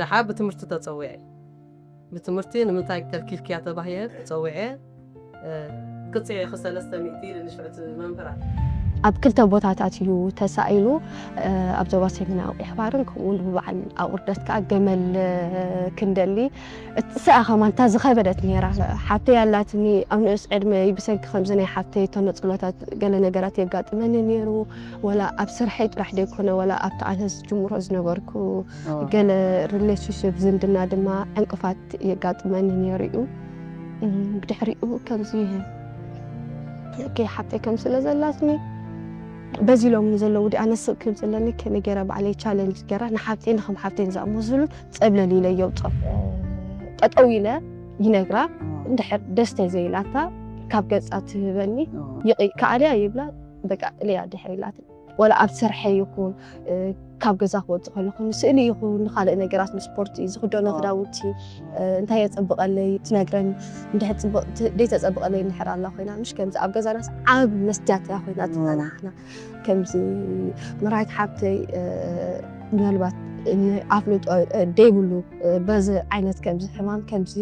ንሓ ብትምህርቲ ተጸዊዐ። ብትምህርቲ ንምንታይ ከልኪልክያ ተባህየ ተጸዊዐ። እ፣ ቅጽዒ ኸ ሰለስተ ሚእቲ ኢልኒ ሽዑ እቲ መምህራ። ኣብ ክልተ ቦታታት እዩ ተሳኢሉ። እ፣ ኣብ ዞባ ሰሜናዊ ኣሕባርን ከምኡ እውን ብበዓል ኣቑርደት ከኣ ገመል፣ እ፣ ክንደሊ። እቲ ሰኣ ከማን እታ ዝኸበደት ነይራ። ሓብተይ ኣላትኒ ኣብ ንእስ ዕድመ ብሰንኪ ከምዚ ናይ ሓብተይ ተነጽሎታት ገለ ነገራት የጋጥመኒ ነይሩ። ወላ ኣብ ስርሐይ ጥራሕ ደይኮነ፣ ወላ ኣብቲ ኣነ ዝጅምሮ ዝነበርኩ ገለ ሪሌሽንሽፕ ዝምድና ድማ ዕንቅፋት የጋጥመኒ ነይሩ እዩ። እም፣ ብድሕሪኡ ከምዚ ከይ ሓብተይ ከም ስለ ዘላትኒ በዚ ኢሎም ዘለዉ ዲኣ ነስቕ ክብል ዘለኒ ከመይ ገይረ ባዕለይ ቻለንጅ ገይራ ንሓብተይ ንከም ሓብተይ ዝኣመዝሉ ጸብለል ኢለ የውጾ። ጠጠው ኢለ ይነግራ። እንድሕር ደስተ ዘይላታ ካብ ገጻ ትህበኒ። ይቕይ ከኣልያ ይብላ። በቃ ጥልያ ድሕር ኢላት። ወላ ኣብ ስርሐ ይኹን፣ እ፣ ካብ ገዛ ክወጽእ ከለኹ ንስእሊ ይኹን ንኻልእ ነገራት ንስፖርት ዝኽደኖ ክዳውንቲ፣ እ፣ እንታይ የጸብቐለይ ትነግረኒ። እንድሕር ጽቡቕ ት-፣ ደይተጸብቐለይ እንድሕር ኣላ ኮይና፣ ምሽ ከምዚ ኣብ ገዛናስ ዓብ መስትያት እያ ኮይና ትጸናሕና። ከምዚ ምራይት ሓብተይ፣ እ፣ ምናልባት ን-፣ ኣፍልጦ፣ እ፣ ደይብሉ፣ እ፣ በዚ ዓይነት ከምዚ ሕማም ከምዚ፣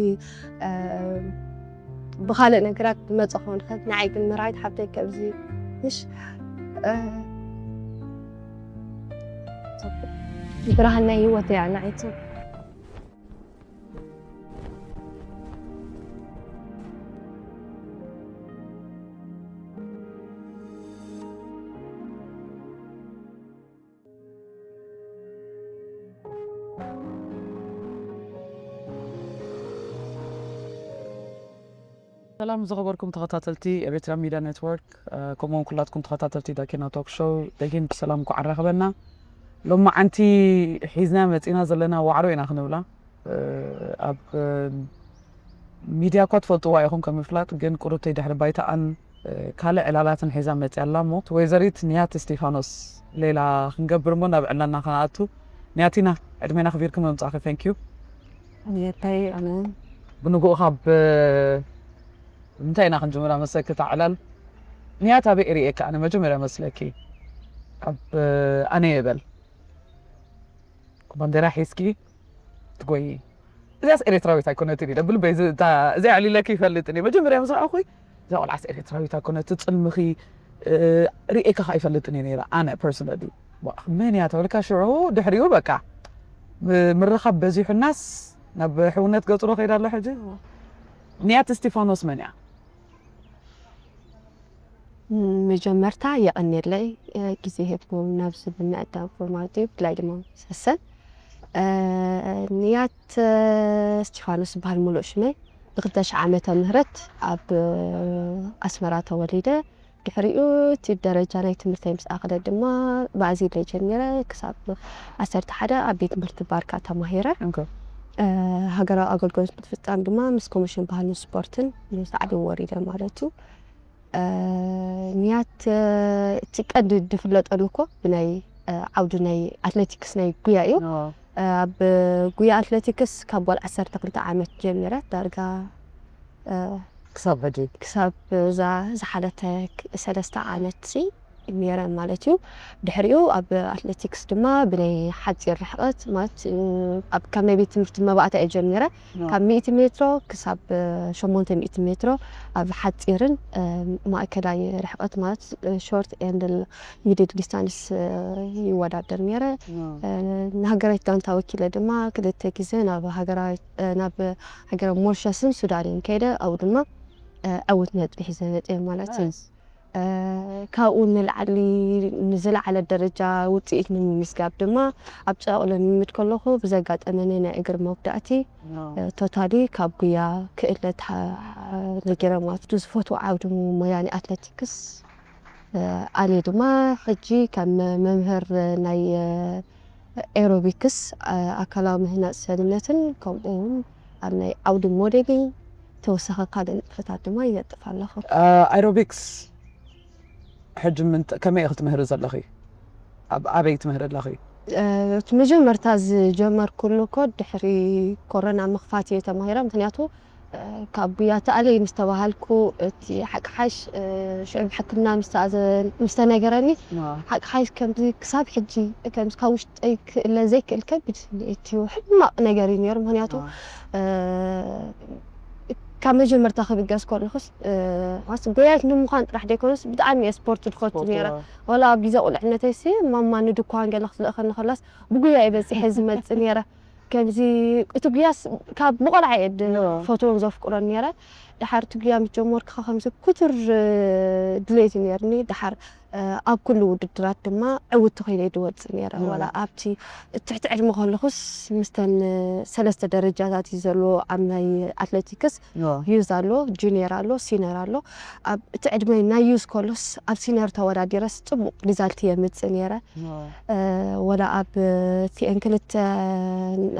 እ፣ ብኻልእ ነገራት ዝመጸ ክኸውን ይኽእል። ንዓይ ግን ምራይት ሓብተይ ከምዚ ምሽ፣ እ፣ ብርሃን ናይ ህይወት እያ ንዓይ። ሰላም ዝኸበርኩም ተኸታተልቲ ኤሪትራ ሚድያ ኔትወርክ፣ እ፣ ከምኡውን ኩላትኩም ተኸታተልቲ ዳኪና ቶክ ሾው፣ ደጊም ብሰላም እንኳዕ ኣራኸበና። ሎማዓንቲ ሒዝና መጺና ዘለና ዋዕሮ ኢና ክንብላ። እ፣ ኣብ፣ እ፣ ሚድያ እኳ ትፈልጥዋ ኢኹም ከም ምፍላጥ፣ ግን ቁሩብተይ ድሕሪ ባይታኣን፣ እ፣ ካልእ ዕላላትን ሒዛ መጺኣ ኣላ እሞ፣ እቲ ወይዘሪት ንያት እስቲፋኖስ ሌላ ክንገብር እሞ ናብ ዕላልና ክንኣቱ። ንያቲና፣ ዕድሜና ኣኽቢርኪ ምምጻእኺ፣ thank you። የታይ ኣነ ብንግኡ ካብ እንታይ ኢና ክንጅምራ መሰለኪ? እታ ዕላል ንያት ኣበይ እርእየኪ? ኣነ መጀመርያ መስለኪ ኣብ ኣነ የበል ኮማንደራ ሒዝኪ ትጎይ። እዚያስ ኤርትራዊት ኣይኮነትን ኢለ ብልበይ ዝ-፣ እታ-፣ እዚኣ ኣዕሊለኪ ይፈልጥን እየ። መጀመርያ ምስ ረኣኹ እዛ ቆልዓስ ኤርትራዊት ኣይኮነትን፣ ጽልምኺ፣ እ፣ ርእየካ ከኣ ኣይፈልጥን እየ ነይረ ኣነ ፐርሰናሊ። ዋ፣ መን እያ ተበልካ ሽዑ ድሕሪኡ በቃ ም-፣ ምርኻብ በዚሑናስ ናብ ሕውነት ገጽ ዶ ከይዳ ኣሎ ሕጂ? ንያት እስቲፋኖስ መን እያ? መጀመርታ የቐንየለይ፣ እ፣ ግዜ ሂብኩም ናብዚ ብምዕዳምኩም ማለት እዩ። ብፍላይ ድማ ሰሰን፣ እ፣ ንያት፣ እ፣ እስቲፋኖስ ዝበሃል ሙሉእ ሽመይ። ብክልተ ሽሕ ዓመተ ምህረት ኣብ፣ እ፣ ኣስመራ ተወሊደ። ድሕሪኡ እቲ ደረጃ ናይ ትምህርተይ ምስ ኣኸለ ድማ ብኣዚለ ጀሚረ ክሳብ ዓሰርተ ሓደ ኣብ ቤት ትምህርቲ ባርካ ተማሂረ። እ፣ ሃገራዊ ኣገልግሎት ምፍጻም ድማ ምስ ኮሚሽን ባህልን ስፖርትን ንሳዕቢ ወሪደ ማለት እዩ። እ፣ ንያት፣ እ፣ እቲ ቀንዲ ዝፍለጠሉ እኮ ብናይ፣ እ፣ ዓውዲ ናይ ኣትሌቲክስ ናይ ጉያ እዩ። እ፣ ኣብ ጉያ ኣትሌቲክስ ካብ ጓል ዓሰርተ ክልተ ዓመት ጀሚረ ዳርጋ፣ እ፣ ክሳብ ሕጂ ክሳብ እዛ ዝሓለተ ክ-፣ ሰለስተ ዓመት ሲ ነይረ ማለት እዩ። ድሕሪኡ ኣብ ኣትሌቲክስ ድማ ብናይ ሓፂር ርሕቐት ማለት፣ እ፣ ኣብ፣ ካብ ናይ ቤት ትምህርቲ መባእታ እየ ጀሚረ። ካብ ሚእቲ ሜትሮ ክሳብ ሸሞንተ ሚእቲ ሜትሮ ኣብ ሓፂርን፣ እ፣ ማእከላይ ርሕቐት ማለት፣ እ፣ ሾርት ኤንድ ሚድል ዲስታንስ፣ እ፣ ይወዳደር ነይረ። እ፣ ንሃገራዊት ጋንታ ወኪለ ድማ ክልተ ግዜ ናብ ሃገራዊት፣ እ፣ ናብ ሃገረ ሞሪሸስን ሱዳንን ከይደ ኣብኡ ድማ፣ እ፣ ዕውት ነጥቢ ሒዘ መፅየ ማለት እዩ። እ፣ ካብኡ ንላዕሊ ንዝለዓለ ደረጃ ውፅኢት ንምምዝጋብ ድማ ኣብ ጨቕሎ ልምምድ ከለኹ ብዘጋጠመኒ ናይ እግሪ መጉዳእቲ፣ እ፣ ቶታሊ ካብ ጉያ ክእለ ተሃ-፣ ነጊረ ማለት እዩ። ዝፈትዎ ዓውዲ ሞያ ናይ ኣትሌቲክስ፣ እ፣ ኣነ ድማ ሕጂ ከም መምህር ናይ፣ እ፣ ኤሮቢክስ፣ እ፣ ኣካላዊ ምህናፅ ሰብነትን ከምኡ እውን ኣብ ናይ ዓውዲ ሞዴሊንግ ተወሳኺ ካልእ ንጥፈታት ድማ ይነጥፍ ኣለኹ። እ፣ ኣሮቢክስ ሕጂ ምን-፣ ከመይ ኢኺ ትምህሪ ዘለኺ? ኣብ ኣበይ ትምህሪ ኣለኺ? እ፣ እቲ መጀመርታ ዝጀመርኩሉ እኮ ድሕሪ ኮሮና ምኽፋት እየ ተማሂረ። ምኽንያቱ ካብ ብያታ ኣለይ ምስ ተባሃልኩ፣ እቲ ሓቂ ሓሽ ሽዑ ብሕክምና ምስ ተኣዘ-፣ ምስ ተነገረኒ፣ ሓቂ ሓሽ ከምዚ ክሳብ ሕጂ ከምዚ ካብ ውሽጠይ ክእለ ዘይክእል ከቢድ ስምዒት እዩ። ሕማቕ ነገር እዩ ነይሩ። ምኽንያቱ ካብ መጀመርታ ክብገስ ከለኹስ፣ ማለት ጎያይት ንምዃን ጥራሕ ዘይኮነስ ብጣዕሚ እየ ስፖርት ዝፈቱ ነይረ። ዋላ ኣብ ግዜ ቁልዕነተይሲ ማማ ንድኳን ገለ ክትልእኸኒ ከላስ ብጉያ እየ በፂሐ ዝመፅእ ነይረ። ከምዚ እቲ ጉያስ ካብ ብቆልዓ እየ ፈትዎን ዘፍቅሮን ነይረ። ድሓር እቲ ጉያ ምስ ጀመርኩ ከምዚ ክቱር ድሌት እዩ ነይርኒ። ድሓር ኣብ ኩሉ ውድድራት ድማ ዕውቲ ኮይነ እየ ዝወፅእ ነይረ። ዋላ ኣብቲ ትሕቲ ዕድመ ከለኹስ ምስተን ሰለስተ ደረጃታት እዩ ዘሎ ኣብ ናይ ኣትሌቲክስ። ዩዝ ኣሎ፣ ጁኒየር ኣሎ፣ ሲነር ኣሎ። ኣብ እቲ ዕድመ ናይ ዩዝ ከሎስ ኣብ ሲነር ተወዳዲረስ ፅቡቕ ሪዛልት የምፅእ ነይረ። ወላ ኣብ ቲኤን ክልተ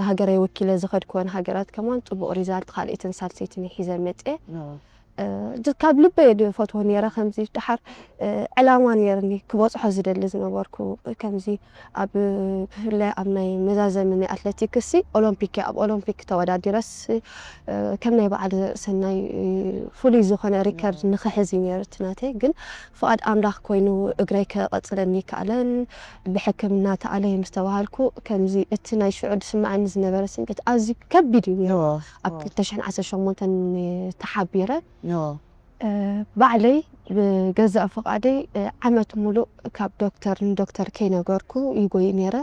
ሃገረይ ወኪለ ዝኸድኩወን ሃገራት ከማን ፅቡቕ ሪዛልት ካልኣይትን ሳልሰይትን ሒዘ መፅየ። ካብ ልበይ እየ ዝፈትዎ ነይረ። ከምዚ ድሓር ዕላማ ነይርኒ ክበፅሖ ዝደሊ ዝነበርኩ። ከምዚ ኣብ ብፍላይ ኣብ ናይ መዛዘሚ ናይ ኣትሌቲክስ ሲ ኦሎምፒክ እየ። ኣብ ኦሎምፒክ ተወዳዲረስ ከም ናይ በዓል ሰናይ ፍሉይ ዝኾነ ሪከርድ ንክሕዝ እዩ ነይሩ እቲ ናተይ። ግን ፍቓድ ኣምላኽ ኮይኑ እግረይ ከቐፅለኒ ይከኣለን። ብሕክምና ተኣለየ ምስ ተባሃልኩ ከምዚ እቲ ናይ ሽዑ ዝስምዓኒ ዝነበረ ስምዒት ኣዝዩ ከቢድ እዩ ነይሩ። ኣብ ክልተ ሽሕን ዓሰርተ ሸሞንተን ተሓቢረ። ባዕለይ ብገዛእ ፍቓደይ ዓመት ሙሉእ ካብ ዶክተር ንዶክተር ከይነገርኩ ይጎይ ነይረ።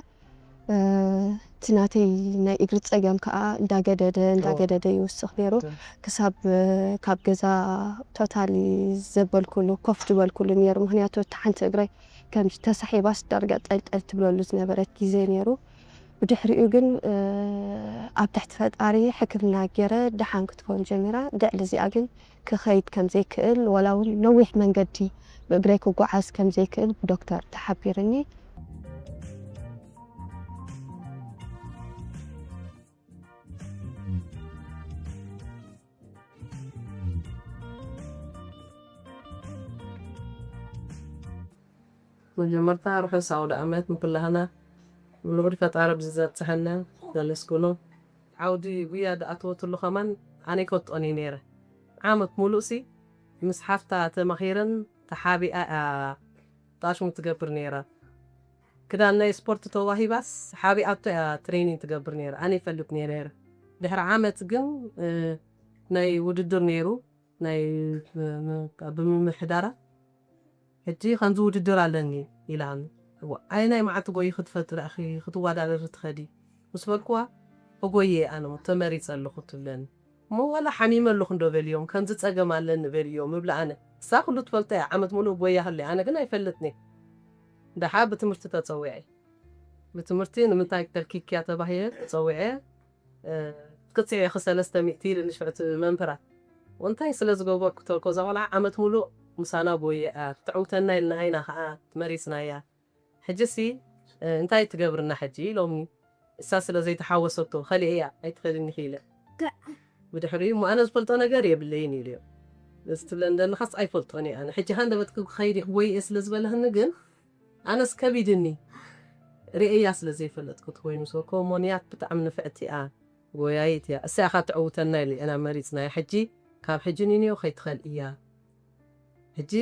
እቲ ናተይ ናይ እግሪ ጸገም ከኣ እንዳገደደ እንዳገደደ ይውስኽ ነይሩ። ክሳብ ካብ ገዛ ቶታሊ ዘበልኩሉ ኮፍ ዝበልኩሉ ነይሩ። ምኽንያቱ እታ ሓንቲ እግረይ ከም ተሳሒባስ ዳርጋ ጠልጠል ትብለሉ ዝነበረት ግዜ ነይሩ። ብድሕሪኡ ግን ኣብ ትሕቲ ፈጣሪ ሕክምና ገይረ ደሓን ክትከውን ጀሚራ። ድዕሊ እዚኣ ግን ክኸይድ ከም ዘይክእል፣ ዋላ እውን ነዊሕ መንገዲ ብእግረይ ክጓዓዝ ከም ዘይክእል ብዶክተር ተሓቢርኒ። መጀመርታ ርሑስ ኣውደ ኣመት ንኩላህና። ንልዑል ፈጣሪ ብዝዘብጽሐና ነመስግኖ። ዓውዲ ጉያ ዝኣተወትሉ ከማን ኣነ ኣይፈልጦን እየ ነይረ። ዓመት ሙሉእ ሲ ምስ ሓፍታ ተማኺረን ተሓቢኣ እያ ጣሽሙ ትገብር ነይራ። ክዳን ናይ ስፖርት ተዋሂባስ ሓቢኣቶ እያ ትሬኒንግ ትገብር ነይራ። ኣነ ይፈልጥ ነይረ። ድሕሪ ዓመት ግን ናይ ውድድር ነይሩ። ናይ ብምምሕዳራ ሕጂ ከምዚ ውድድር ኣለኒ ኢላኒ። እዋ ኣየናይ መዓልቲ ጎይ ክትፈልጢ ዳእኺ ክትወዳደሪ ትኸዲ ምስ በልኩዋ እጎየ ኣነ ተመሪፀ ኣለኹ ትብለኒ። እሞ ዋላ ሓሚመ ኣለኹ እንዶ በልዮም ከምዚ ፀገም ኣለኒ በልዮም እብላ ኣነ። እሳ ኩሉ ትፈልጦ እያ ዓመት ሙሉእ ጎያ ህለ ኣነ ግን ኣይፈልጥኒ። ደሓ ብትምህርቲ ተፀዊዐ። ብትምህርቲ ንምንታይ ተልኪክያ ተባሂለ ተፀዊዐ። ክትስዒ ኢኺ ሰለስተ ሚእቲ ኢልኒ ሽዑ እቲ መምህራ። እንታይ ስለ ዝገበርኩ ተልኮ እዛ ቆልዓ ዓመት ሙሉእ ምሳና ጎየ እያ ክትዕውተና ኢልና ኢና ከዓ መሪፅናያ። ሕጂሲ እንታይ ትገብርና ሕጂ ኢሎምኒ። እሳ ስለ ዘይተሓወሰቶ ከሊአ እያ ኣይትኸድን ኢኺ ኢለ። ብድሕሪኡ እሞ ኣነ ዝፈልጦ ነገር የብለይን ኢለዮ። እዚ ትብለን ዘለኻስ ኣይፈልጦን እየ ኣነ። ሕጂ ሃንደበት ክኸይድ ኢኺ ወይ እየ ስለ ዝበለህኒ ግን ኣነስ ከቢድኒ ርእያ ስለ ዘይፈለጥኩ ትኮይኑ ሰኮ ሞንያት ብጣዕሚ ንፍዕቲ እያ። ጎያይት እያ እሳ ኢኻ ትዕውተና ኢለ ኢና መሪፅናያ። ሕጂ ካብ ሕጂ ኒንዮ ከይትኸል እያ። ሕጂ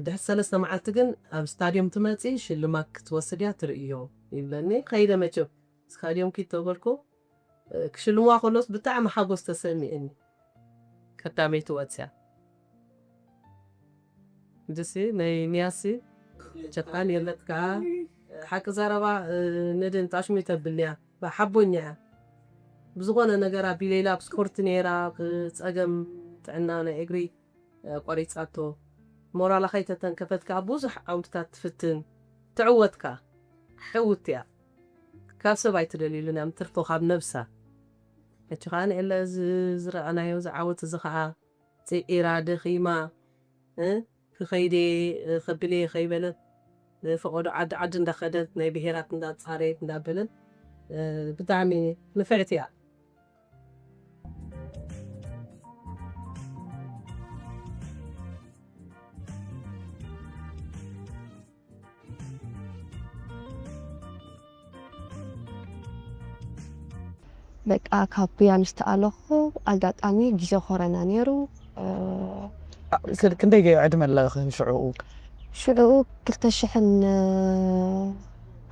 ድሕሪ ሰለስተ መዓልቲ ግን ኣብ ስታድዮም ትመፂ ሽልማት ክትወስድ እያ ትርእዮ ይብለኒ። ከይደ መቸም ስታድዮም ኪድ ተበልኩ። ክሽልምዋ ከሎስ ብጣዕሚ ሓጎስ ተሰሚእኒ። ቀዳመይቲ ወፅያ ድሲ ናይ ኒያሲ ጀፋን የለት ከዓ ሓቂ ዘረባ ነደን ጣሽሚ ተብልያ ሓቦኛ እያ። ብዝኾነ ነገር ኣቢለይላ ኣብ ስፖርት ነይራ ብፀገም ጥዕና ናይ እግሪ ቆሪፃቶ። ሞራላ ከይተተንከፈት ከዓ ብዙሕ ዓውድታት ትፍትን ትዕወት ከዓ ዕውት እያ። ካብ ሰብ ኣይትደልዩሉን እያ ምትርፎ ካብ ነብሳ። ሕጂ ከዓ ንኤለ እዚ ዝረኣናዮ ዝዓወት እዚ ከዓ ፅዒራ ደኺማ ክኸይደ ከብለ ከይበለት ፈቐዶ ዓዲ ዓዲ እንዳኸደት ናይ ብሄራት እንዳፃረየት እንዳበለት ብጣዕሚ ንፍዕቲ እያ። በቃ ካብ ጉያ ምስ ተኣለኹ ኣጋጣሚ ግዜ ኮረና ነይሩ። ክንደይ ዕድመ ኣለኺ ሽዑ? ሽዑ ክልተ ሽሕን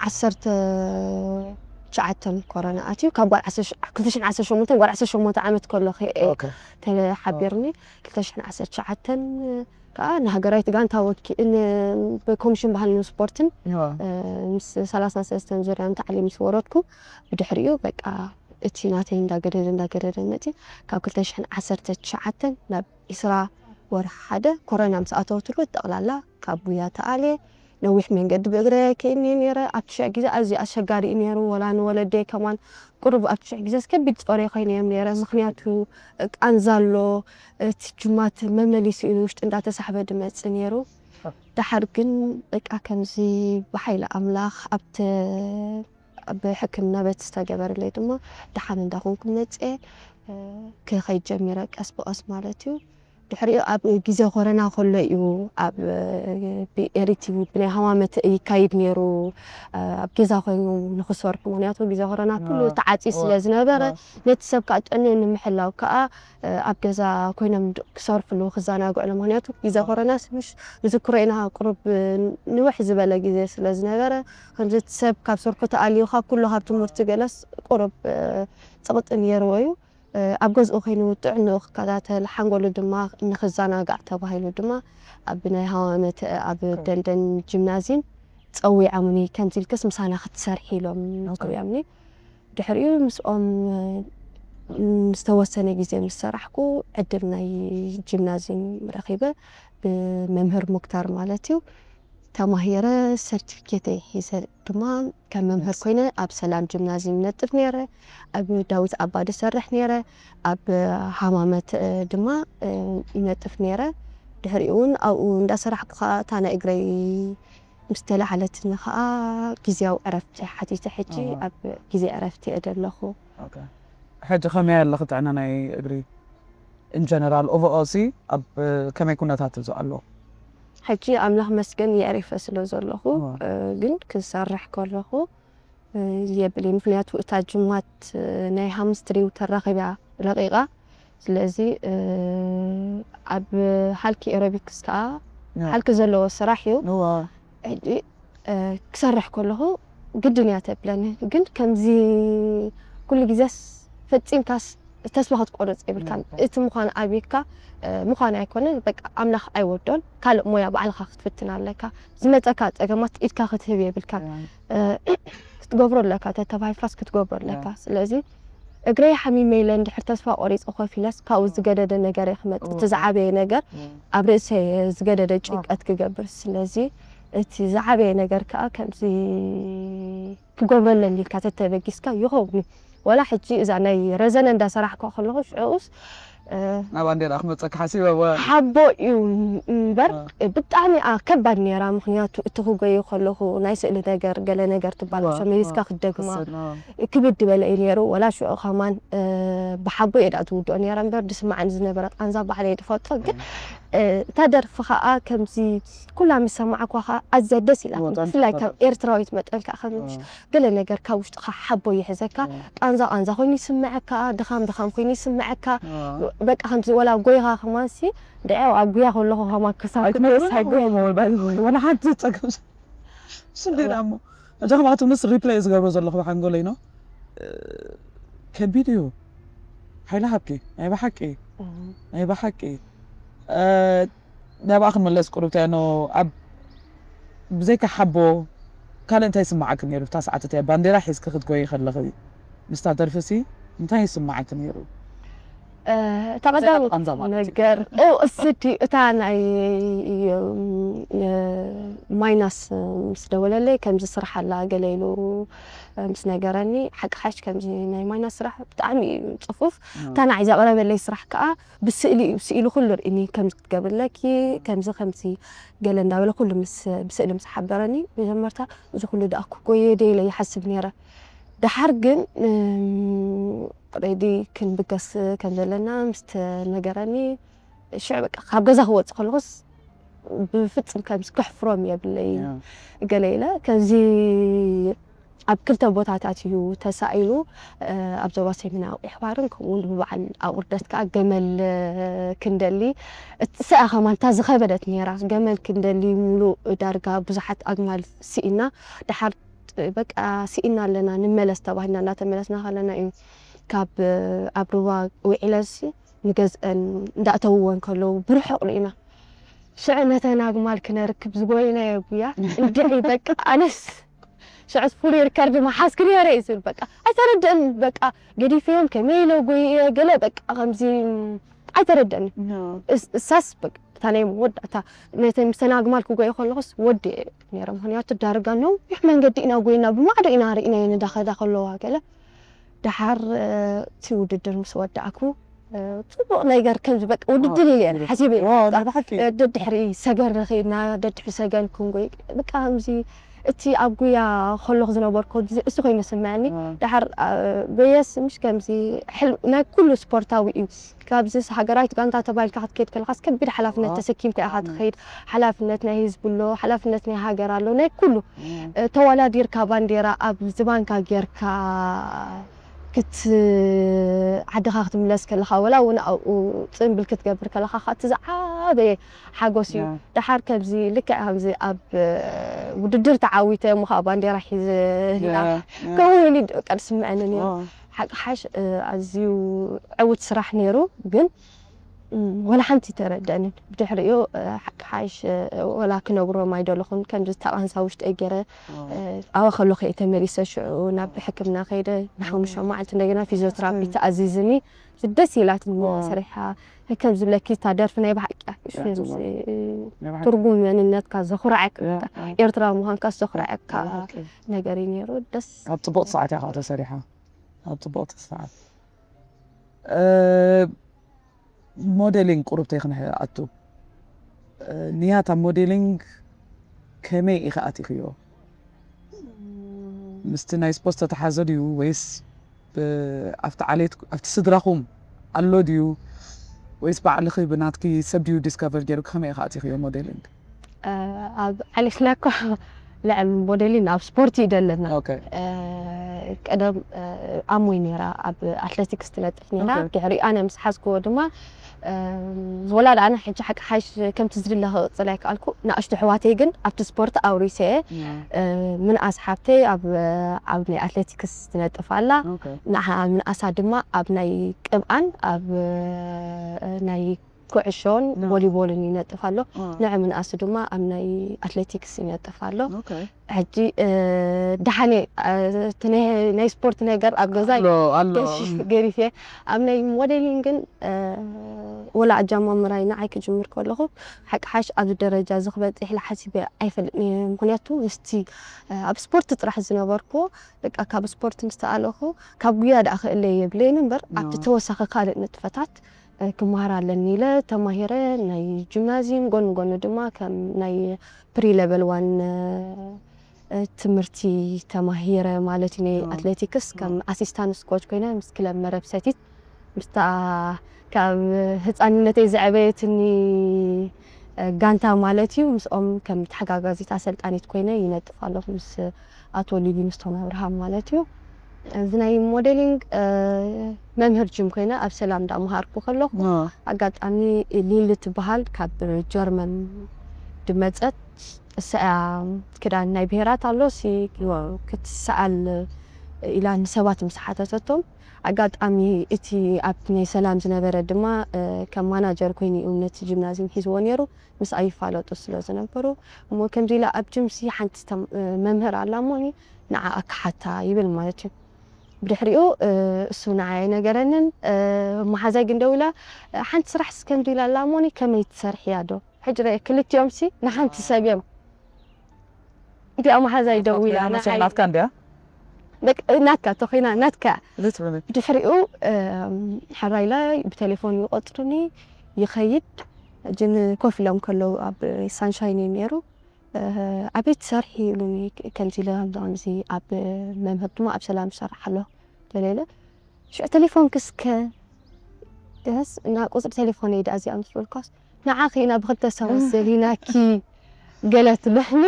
ዓሰርተ ትሽዓተን ኮረና ኣትዩ። ካብ ጓል ክልተ ሽሕን ዓሰርተ ሸሞንተ ጓል ዓሰርተ ሸሞንተ ዓመት ከለኹ ተሓቢርኒ። ክልተ ሽሕን ዓሰርተ ትሽዓተን ከዓ ንሃገራዊት ጋንታ ወኪ ብኮሚሽን ባህልን ስፖርትን ምስ ሰላሳን ሰለስተን ዙርያን ታዕሊም ምስ ወረድኩ ብድሕሪኡ በቃ እቲ ናተይ እንዳገደደ እንዳገደደ መፂ። ካብ ክልተ ሽሕን ዓሰርተ ትሽዓተን ናብ ዒስራ ወርሒ ሓደ ኮረና ምስ ኣተወትሉ ጠቕላላ ካብ ጉያ ተኣልየ። ነዊሕ መንገዲ ብእግረ ከይኒ ነይረ። ኣብቲ ሽዕ ግዜ ኣዝዩ ኣሸጋሪ እዩ ነይሩ። ወላ ንወለደይ ከማን ቁሩብ ኣብቲ ሽዕ ግዜስ ከቢድ ጾሬ ኮይነ እዮም ነይረ። ምኽንያቱ ቃንዛ ኣሎ፣ እቲ ጅማት መመሊሱ እዩ ንውሽጢ እንዳተሳሕበ ድመጽእ ነይሩ። ደሓር ግን በቃ ከምዚ ብሓይሊ ኣምላኽ ኣብቲ ብሕክምና በቲ ዝተገበረለይ ድማ ደሓን እንዳኾንኩ መፅኤ ክኸይድ ጀሚረ ቀስ ብቐስ ማለት እዩ። ድሕሪኡ ኣብ ግዜ ኮረና ከሎ እዩ ኣብ ብኤሪቲቪ ብናይ ሃዋመት ይካይድ ነይሩ። ኣብ ገዛ ኮይኑ ንክሰርሑ ምክንያቱ ግዜ ኮረና ኩሉ ተዓፂ ስለ ዝነበረ ነቲ ሰብ ከዓ ጥዕንኡ ንምሕላው ከዓ ኣብ ገዛ ኮይኖም ክሰርፍሉ ክዘናግዕሉ ምክንያቱ ግዜ ኮረና ምሽ ንዝክሮ ኢና ቁሩብ ንውሕ ዝበለ ግዜ ስለ ዝነበረ ከምዚ ሰብ ካብ ስርሑ ተኣልዩ ካብ ኩሉ ካብ ትምህርቲ ገለስ ቁሩብ ፅቕጢ ነይርዎ እዩ። ኣብ ገዝኡ ኮይኑ ጥዕንኡ ክከታተል ሓንጎሉ ድማ ንክዘናጋዕ ተባሂሉ ድማ ኣብ ናይ ሃዋመተ ኣብ ደንደን ጂምናዚም ፀዊዖምኒ ከምዚ ኢልክስ ምሳና ክትሰርሒ ኢሎም ፀዊዖምኒ። ድሕሪኡ ምስኦም ዝተወሰነ ግዜ ምስ ሰራሕኩ ዕድል ናይ ጂምናዚም ረኺበ ብመምህር ሙክታር ማለት እዩ። ተማሂረ ሰርቲፊኬተይ ሒዘ ድማ ከም መምህር ኮይነ ኣብ ሰላም ጅምናዚየም ይነጥፍ ነይረ። ኣብ ዳዊት ኣባዲ ይሰርሕ ነይረ። ኣብ ሃማመት ድማ ይነጥፍ ነይረ። ድሕሪኡ እውን ኣብኡ እንዳሰራሕኩ ከዓ እታ ናይ እግረይ ምስ ተላዓለትኒ ከዓ ግዜያዊ ዕረፍቲ ሓቲተ። ሕጂ ኣብ ግዜ ዕረፍቲ እየ ዘለኹ። ሕጂ ከመይ ኣለኺ ጥዕና ናይ እግሪ? ኢንጀነራል ኦቨኦል ሲ ኣብ ከመይ ኩነታት እዚ ኣሎ? ሕጂ ኣምላኽ መስገን የዕሪፈ ስለ ዘለኹ ግን ክሰርሕ ከለኹ የብል ምክንያቱ እታ ጅማት ናይ ሃምስትሪንግ ተራኺባ ረቂቓ። ስለዚ ኣብ ሃልኪ ኤሮቢክስ ከዓ ሃልኪ ዘለዎ ስራሕ እዩ። ሕጂ ክሰርሕ ከለኹ ግድን እያ ተብለኒ። ግን ከምዚ ኩሉ ግዜስ ፈጺምካስ ተስፋ ክትቆርጽ የብልካን። እቲ ምዃን ኣብካ ምዃን ኣይኮነን፣ በቃ ኣምላኽ ኣይወዶን። ካልእ ሞያ ባዕልኻ ክትፍትን ኣለካ። ዝመጸካ ጸገማት ኢድካ ክትህብ የብልካን። ክትገብሮ ኣለካ፣ ተተባሂልካስ ክትገብሮ ኣለካ። ስለዚ እግረይ ሓሚመ ኢለ እንድሕር ተስፋ ቆሪጸ ኮፍ ኢለስ ካብኡ ዝገደደ ነገር እየ ክመጽእ። እቲ ዝዓበየ ነገር ኣብ ርእሰይ እየ ዝገደደ ጭንቀት ክገብር። ስለዚ እቲ ዝዓበየ ነገር ከዓ ከምዚ ክገብረለን ኢልካ ተተበጊስካ ይኸውን እዩ። ወላ ሕጂ እዛ ናይ ረዘነ እንዳሰራሕኳ ከለኹ ሽዑኡስ ናብ ባንዴራ ክመፀካ ሓሲበ ሓቦ እዩ እምበር ብጣዕሚ እያ ከባድ ነይራ። ምክንያቱ እቲ ክጎዩ ከለኹ ናይ ስእሊ ነገር ገለ ነገር ትባላሾ መሊስካ ክትደግማ ክብድ ዝበለ እዩ ነይሩ። ወላ ሽዑ ከማን ብሓቦ እየ ዳ ዝውድኦ ነይረ እምበር ድስማዓኒ ዝነበረ ቃንዛ ባዕለይ ድፈልጦ። ግን እታ ደርፊ ከዓ ከምዚ ኩላ ምስ ሰማዕኳ ከዓ ኣዝያ ደስ ኢላትኒ። ብፍላይ ከም ኤርትራዊት መጠን ከዓ ከም ገለ ነገር ካብ ውሽጥኻ ሓቦ ይሕዘካ። ቃንዛ ቃንዛ ኮይኑ ይስምዐካ፣ ድኻም ድኻም ኮይኑ ይስምዐካ። በቃ ከምዚ ወላ ጎይኻ ከማንሲ ድዐው ኣብ ጉያ ከለኹ ከማ ክሳብ ክትመልስ ኣይጎ ወላ ሓንቲ ጸገም ስንዴና እሞ እዛ ከም ኣቶ ምስ ሪፕላይ ዝገብሮ ዘለኹ ሓንጎለይ ነው። ከቢድ እዩ። ሓይሊ ሃብኪ ናይ ብሓቂ ናይ ብሓቂ ናብኣ ክንመለስ ቁሩብ እንታይ ኖ ኣብ ብዘይካ ሓቦ ካልእ እንታይ ይስምዓኪ ነይሩ? እታ ሰዓት እቲኣ ባንዴራ ሒዝኪ ክትጎዪ ከለኺ ምስታ ደርፊ ሲ እንታይ ይስምዓኪ ነይሩ? እታ ቀዳም ነገር እስቲ እታ ናይ ማይናስ ምስ ደወለለይ ከምዚ ስራሕ ኣላ ገለ ኢሉ ምስ ነገረኒ ሓቂ ሓሽ ከምዚ ናይ ማይናስ ስራሕ ብጣዕሚ እዩ ፅፉፍ። እታ ንዓይ ዘቕረበለይ ስራሕ ከዓ ብስእሊ እዩ ስኢሉ ኩሉ ርእኒ ከምዚ ክትገብርለኪ ከምዚ ከምዚ ገለ እንዳበለ ኩሉ ምስ ብስእሊ ምስ ሓበረኒ መጀመርታ እዚ ኩሉ ደኣ ክጎየ ደ ኢለ ይሓስብ ነይረ። ደሓር ግን ሬዲ ክንብገስ ከም ዘለና ምስ ተነገረኒ ሽዕ በቃ ካብ ገዛ ክወፅእ ከለኹስ ብፍፅም ከምዚ ከሕፍሮም የብለይ ገለ ኢለ ከምዚ ኣብ ክልተ ቦታታት እዩ ተሳኢሉ። ኣብ ዞባ ሰሜናዊ ኣሕዋርን ከምኡ እውን ብበዓል ኣቑርደት ከዓ ገመል ክንደሊ። እሳ እያ ከማን እታ ዝኸበደት ነይራ። ገመል ክንደሊ ሙሉእ ዳርጋ ብዙሓት ኣግማል ስኢና። ደሓር በቃ ስኢና ኣለና፣ ንመለስ ተባሂልና እናተመለስና ከለና እዩ ካብ ኣብ ሩባ ውዒለሲ ንገዝአን እንዳእተውወን ከለዉ ብርሑቕ ርኢና። ሽዑ ነተን ኣግማል ክነርክብ ዝጎየናዮ ጉያ እንድዒ በቃ ኣነስ ሽዑስ ፍሉይ ሪከርድ መሓዝኪ ነይረ እዩ ዝብል። በቃ ኣይተረድእን። በቃ ገዲፈዮም ከመይ ኢለ ጎይየ ገለ በቃ ከምዚ ኣይተረድእን። እሳስ በቃ እታ ናይ መወዳእታ ነተን ምስተን ኣግማል ክጎየ ከለኹስ ወዲ ነይረ። ምክንያቱ ዳርጋ ነዊሕ መንገዲ ኢና ጎይና፣ ብማዕዶ ኢና ርኢናዮ ንዳኸዳ ከለዋ ገለ። ደሓር እቲ ውድድር ምስ ወዳእኩ ጽቡቕ ነገር ከምዚ በቃ ውድድር ኢለ እየ ሓሲበ። ደድሕሪ ሰገን ረኺብና፣ ደድሕሪ ሰገን ክንጎይ በቃ ከምዚ እቲ ኣብ ጉያ ከለኹ ዝነበርኩ እዚ ኮይኑ ስምዐኒ። ደሓር በየስ ምሽ ከምዚ ናይ ኩሉ ስፖርታዊ እዩ። ካብዚ ሃገራዊት ጋንታ ተባሂልካ ክትከይድ ከለኻስ ከቢድ ሓላፍነት ተሰኪምካ ኢኻ ትኸይድ። ሓላፍነት ናይ ህዝቢ ኣሎ፣ ሓላፍነት ናይ ሃገር ኣሎ፣ ናይ ኩሉ ተወዳዲርካ ባንዴራ ኣብ ዝባንካ ጌርካ ክት ዓድኻ ክትምለስ ከለኻ ወላ እውን ኣብኡ ፅምብል ክትገብር ከለኻ እቲ ዝዓበየ ሓጎስ እዩ። ደሓር ከምዚ ልክዕ ከምዚ ኣብ ውድድር ተዓዊተ እሞ ከዓ ባንዴራ ሒዘ ሪኣ ከምኡ ኢሉ በቃ ዝስምዐኒ ነይሩ። ሓቂ ሓሽ ኣዝዩ ዕውት ስራሕ ነይሩ ግን ወላ ሓንቲ ተረደእንን። ብድሕሪኡ ሓቂ ሓሽ ወላ ክነግሮም ኣይደለኹን። ከምዚ ተቓንሳ ውሽጠይ ገይረ ኣብኣ ከለኹ እየ ተመሊሰ ሽዑ ናብ ሕክምና ከይደ ንሓሙሽተ መዓልቲ እንደገና ፊዚዮትራፒ ተኣዚዝኒ። ደስ ኢላትኒ ሰሪሓ ከም ዝብለኪ እታ ደርፊ ናይ ብሓቂ ትርጉም መንነትካ ዘኹርዓካ ኤርትራ ምዃንካ ዘኹርዓካ ነገር እዩ ነይሩ። ደስ ኣብ ጽቡቕ ሰዓት እያ ተሰሪሓ ኣብ ጽቡቕ ሰዓት። ሞዴሊንግ ቁሩብ ተይክንሕ ኣቱ ንያት ኣብ ሞዴሊንግ ከመይ ኢኻ ኣቲኽዮ? ምስቲ ናይ ስፖርት ተተሓዘ ድዩ ወይስ ኣብቲ ዓሌት ኣብቲ ስድራኹም ኣሎ ድዩ ወይስ ባዕልኺ ብናትኪ ሰብ ድዩ ዲስከቨር ገይሩ? ከመይ ኢኻ ኣቲኽዮ ሞዴሊንግ? ኣብ ዓሌትና እኮ ልዕል ሞዴሊን ኣብ ስፖርት እዩ ደለና። ቀደም ኣሞይ ነራ ኣብ ኣትሌቲክስ ትነጥፍ ነራ። ድሕሪ ኣነ ምስ ሓዝክዎ ድማ ወላ ኣነ ሕጂ ሓቂ ሓይሽ ከምቲ ዝድለ ክቕፅል ኣይከኣልኩ። ንኣሽቱ ኣሕዋተይ ግን ኣብቲ ስፖርት ኣውሪሰ ምንኣስ ሓብተይ ኣብ ናይ ኣትሌቲክስ ትነጥፍ ኣላ። ንዓኣ ምንኣሳ ድማ ኣብ ናይ ቅብኣን ኣብ ናይ ኩዕሾን ቮሊቦልን ይነጥፍ ኣሎ። ንዕ ምንኣሱ ድማ ኣብ ናይ ኣትሌቲክስ ይነጥፍ ኣሎ። ሕጂ ደሓነ ናይ ስፖርት ነገር ኣብ ገዛይ ገሪፍ እየ። ኣብ ናይ ሞዴሊን ግን ወላ ኣጃማምራይ ንዓይ ክጅምር ከለኹ ሓቂ ሓሽ ኣብዚ ደረጃ እዚ ክበፅሕ ኢለ ሓሲበ ኣይፈልጥን እየ። ምክንያቱ ምስቲ ኣብ ስፖርት ጥራሕ ዝነበርኩ በቃ ካብ ስፖርት ምስ ተኣለኹ ካብ ጉያ ደኣ ክእለ የብለይን እምበር ኣብቲ ተወሳኺ ካልእ ንጥፈታት ክመሃር ኣለኒ ኢለ ተማሂረ ናይ ጂምናዚየም ጎኒ ጎኒ ድማ ከም ናይ ፕሪ ለቨል ዋን ትምህርቲ ተማሂረ ማለት እዩ። ናይ ኣትሌቲክስ ከም ኣሲስታንስ ኮች ኮይነ ምስ ክለብ መረብ ሰቲት ምስታ ካብ ህፃንነተይ ዘዕበየትኒ ጋንታ ማለት እዩ ምስኦም ከም ተሓጋጋዚት ኣሰልጣኒት ኮይነ ይነጥፍ ኣለኹ ምስ ኣቶ ሊቪንግስቶን ኣብርሃም ማለት እዩ። እዚ ናይ ሞዴሊንግ መምህር ጅም ኮይነ ኣብ ሰላም እንዳመሃርኩ ከለኹ ኣጋጣሚ ሊሊ ትበሃል ካብ ጀርመን ድመፀት እሳ እያ ክዳን ናይ ብሄራት ኣሎ ሲ ክትሰኣል ኢላ ንሰባት ምስ ሓተተቶም ኣጋጣሚ እቲ ኣብ ናይ ሰላም ዝነበረ ድማ ከም ማናጀር ኮይኑ እዩ ነቲ ጂምናዚየም ሒዝዎ ነይሩ። ምስኣ ይፋለጡ ስለ ዝነበሩ እሞ ከምዚ ኢላ ኣብ ጅምሲ ሓንቲ መምህር ኣላ እሞ ንዓኣ ክሓታ ይብል ማለት እዩ። ብድሕሪኡ እሱ ንዓይ ኣይነገረንን። መሓዛይ ግን ደው ኢላ ሓንቲ ስራሕ እስከምዚ ኢላ ኣላ እሞኒ ከመይ ትሰርሕያ ዶ? ሕጂ ርአ ክልቲኦም ሲ ንሓንቲ ሰብ እዮም። እዚኣ መሓዛይ ደው ኢላ ንዓይ ናትካ እንድያ በቃ ናትካ ተኾይና ናትካ ልትብለ ድሕሪኡ ሕራይ ላይ ብቴሌፎን ይቆፅሩኒ ይኸይድ እጅን ኮፍ ኢሎም ከለዉ ኣብ ሳንሻይን እዩ ነይሩ ኣቤት ትሰርሒ ይብሉኒ ከምዚ ኢለ ከምዚ ከምዚ ኣብ መምህር ድማ ኣብ ሰላም ይሰርሕ ኣሎ ገለ ኢለ ሽዑ ቴሌፎን ክስከ ደስ እና ቁፅሪ ቴሌፎን እየ ዳኣ እዚኣ ምስ በልኳስ ንዓኺ ኢና ብክልተ ሰባት ዘሊናኪ ገለ ትብለኒ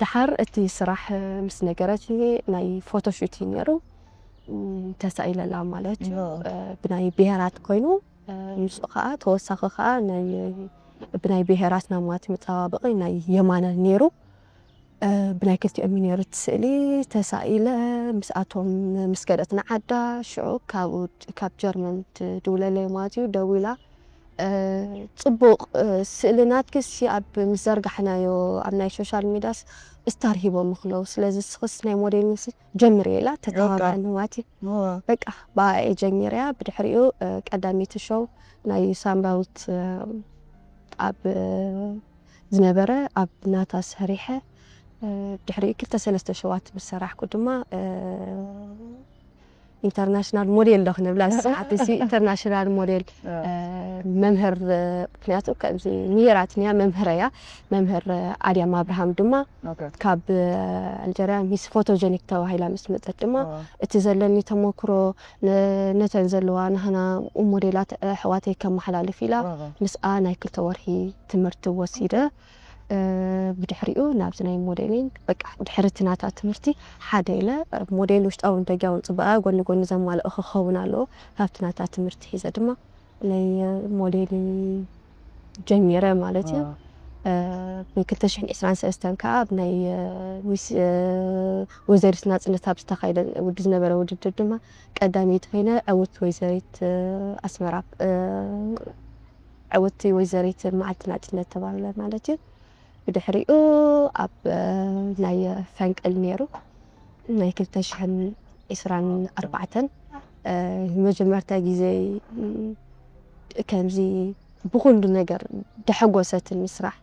ድሓር እቲ ስራሕ ምስ ነገረትኒ ናይ ፎቶሹት እዩ ነይሩ። ተሳኢለላ ማለት እዩ። ብናይ ብሄራት ኮይኑ፣ ንሱ ከዓ ተወሳኺ ከዓ ናይ ብናይ ብሄራትና ማለት መፀባበቒ ናይ የማነ ነይሩ። ብናይ ክልቲኦም እዩ ነይሩ እቲ ስእሊ። ተሳኢለ ምስኣቶም ምስ ከደት ንዓዳ፣ ሽዑ ካብ ጀርመን ትድውለለይ ማለት እዩ። ደዊላ፣ ፅቡቕ ስእሊ ናትክሲ ኣብ ምስ ዘርጋሕናዮ ኣብ ናይ ሶሻል ሚዲያስ ስታር ሂቦም ምክለው፣ ስለዚ ስኽስ ናይ ሞዴሊንግ ጀምሪ ኢላ ተተባብዐኒ ማለት እዩ። በቃ ብኣየ ጀሚረያ። ብድሕሪኡ ቀዳመይቲ ሾው ናይ ሳምራዊት ኣብ ዝነበረ ኣብ ናታ ሰሪሐ። ድሕሪኡ ክልተ ሰለስተ ሸዋት ምስ ሰራሕኩ ድማ ኢንተርናሽናል ሞዴል ዶ ክንብላ ሰዓት እዚ ኢንተርናሽናል ሞዴል መምህር፣ ምክንያቱ ከምዚ ምሂራትንያ መምህረያ መምህር ኣድያም ኣብርሃም ድማ ካብ ኣልጀርያ ሚስ ፎቶጀኒክ ተባሂላ ምስ መፀት ድማ እቲ ዘለኒ ተመክሮ ነተን ዘለዋ ናህና ሞዴላት ኣሕዋተይ ከመሓላልፍ ኢላ ምስኣ ናይ ክልተ ወርሒ ትምህርቲ ወሲደ። ብድሕሪኡ ናብዚ ናይ ሞዴሊንግ በቃ ድሕሪ እቲ ናታ ትምህርቲ ሓደ ኢለ ሞዴል ውሽጣውን ደጊያውን ፅባቐ ጎኒ ጎኒ ዘማልኦ ክኸውን ኣለዎ። ካብቲ ናታ ትምህርቲ ሒዘ ድማ ናይ ሞዴሊንግ ጀሚረ ማለት እዩ። ብ ክልተ ሽሕን ዕስራን ሰለስተን ከዓ ኣብ ናይ ሚስ ወይዘሪት ናፅነት ኣብ ዝተኻየደ ውድ ዝነበረ ውድድር ድማ ቀዳመይቲ ኮይነ ዕውት ወይዘሪት ኣስመራ ዕውቲ ወይዘሪት መዓልቲ ናፅነት ተባብለ ማለት እዩ። ብድሕሪኡ ኣብ ናይ ፈንቅል ነይሩ ናይ ክልተ ሽሕን ዕስራን ኣርባዕተን መጀመርታ ግዜ ከምዚ ብኩሉ ነገር ደሐጎሰትኒ ስራሕ።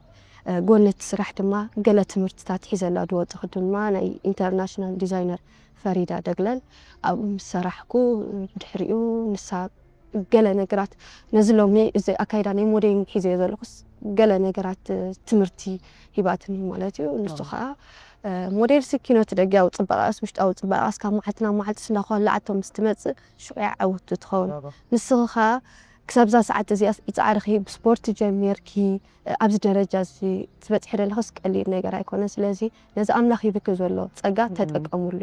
ጎነቲ ስራሕ ድማ ገለ ትምህርትታት ሒዘላ ዝወፅኹ ድማ ናይ ኢንተርናሽናል ዲዛይነር ፈሪዳ ደግለል ኣብኡ ምስ ሰራሕኩ ብድሕሪኡ ንሳ ገለ ነገራት ነዚ ሎሚ እዚ ኣካይዳ ናይ ሞዴሊንግ ሒዘዮ ዘለኹስ ገለ ነገራት ትምህርቲ ሂባትኒ ማለት እዩ። ንሱ ከዓ ሞዴል ስኪኖት ደጊያዊ ፅባቐስ ውሽጣዊ ፅባቐስ ካብ መዓልቲ ናብ መዓልቲ ስናኳላዓቶ ምስ ትመፅእ ሽዑ ዕውቲ ትኸውን። ንስኺ ከዓ ክሳብዛ ሰዓት እዚኣ ይፃዕርኺ ብስፖርት ጀሚርኪ ኣብዚ ደረጃ እዚ ትበፅሒ ዘለኽስ ቀሊል ነገር ኣይኮነን። ስለዚ ነዚ ኣምላኽ ሂብኪ ዘሎ ፀጋ ተጠቀምሉ።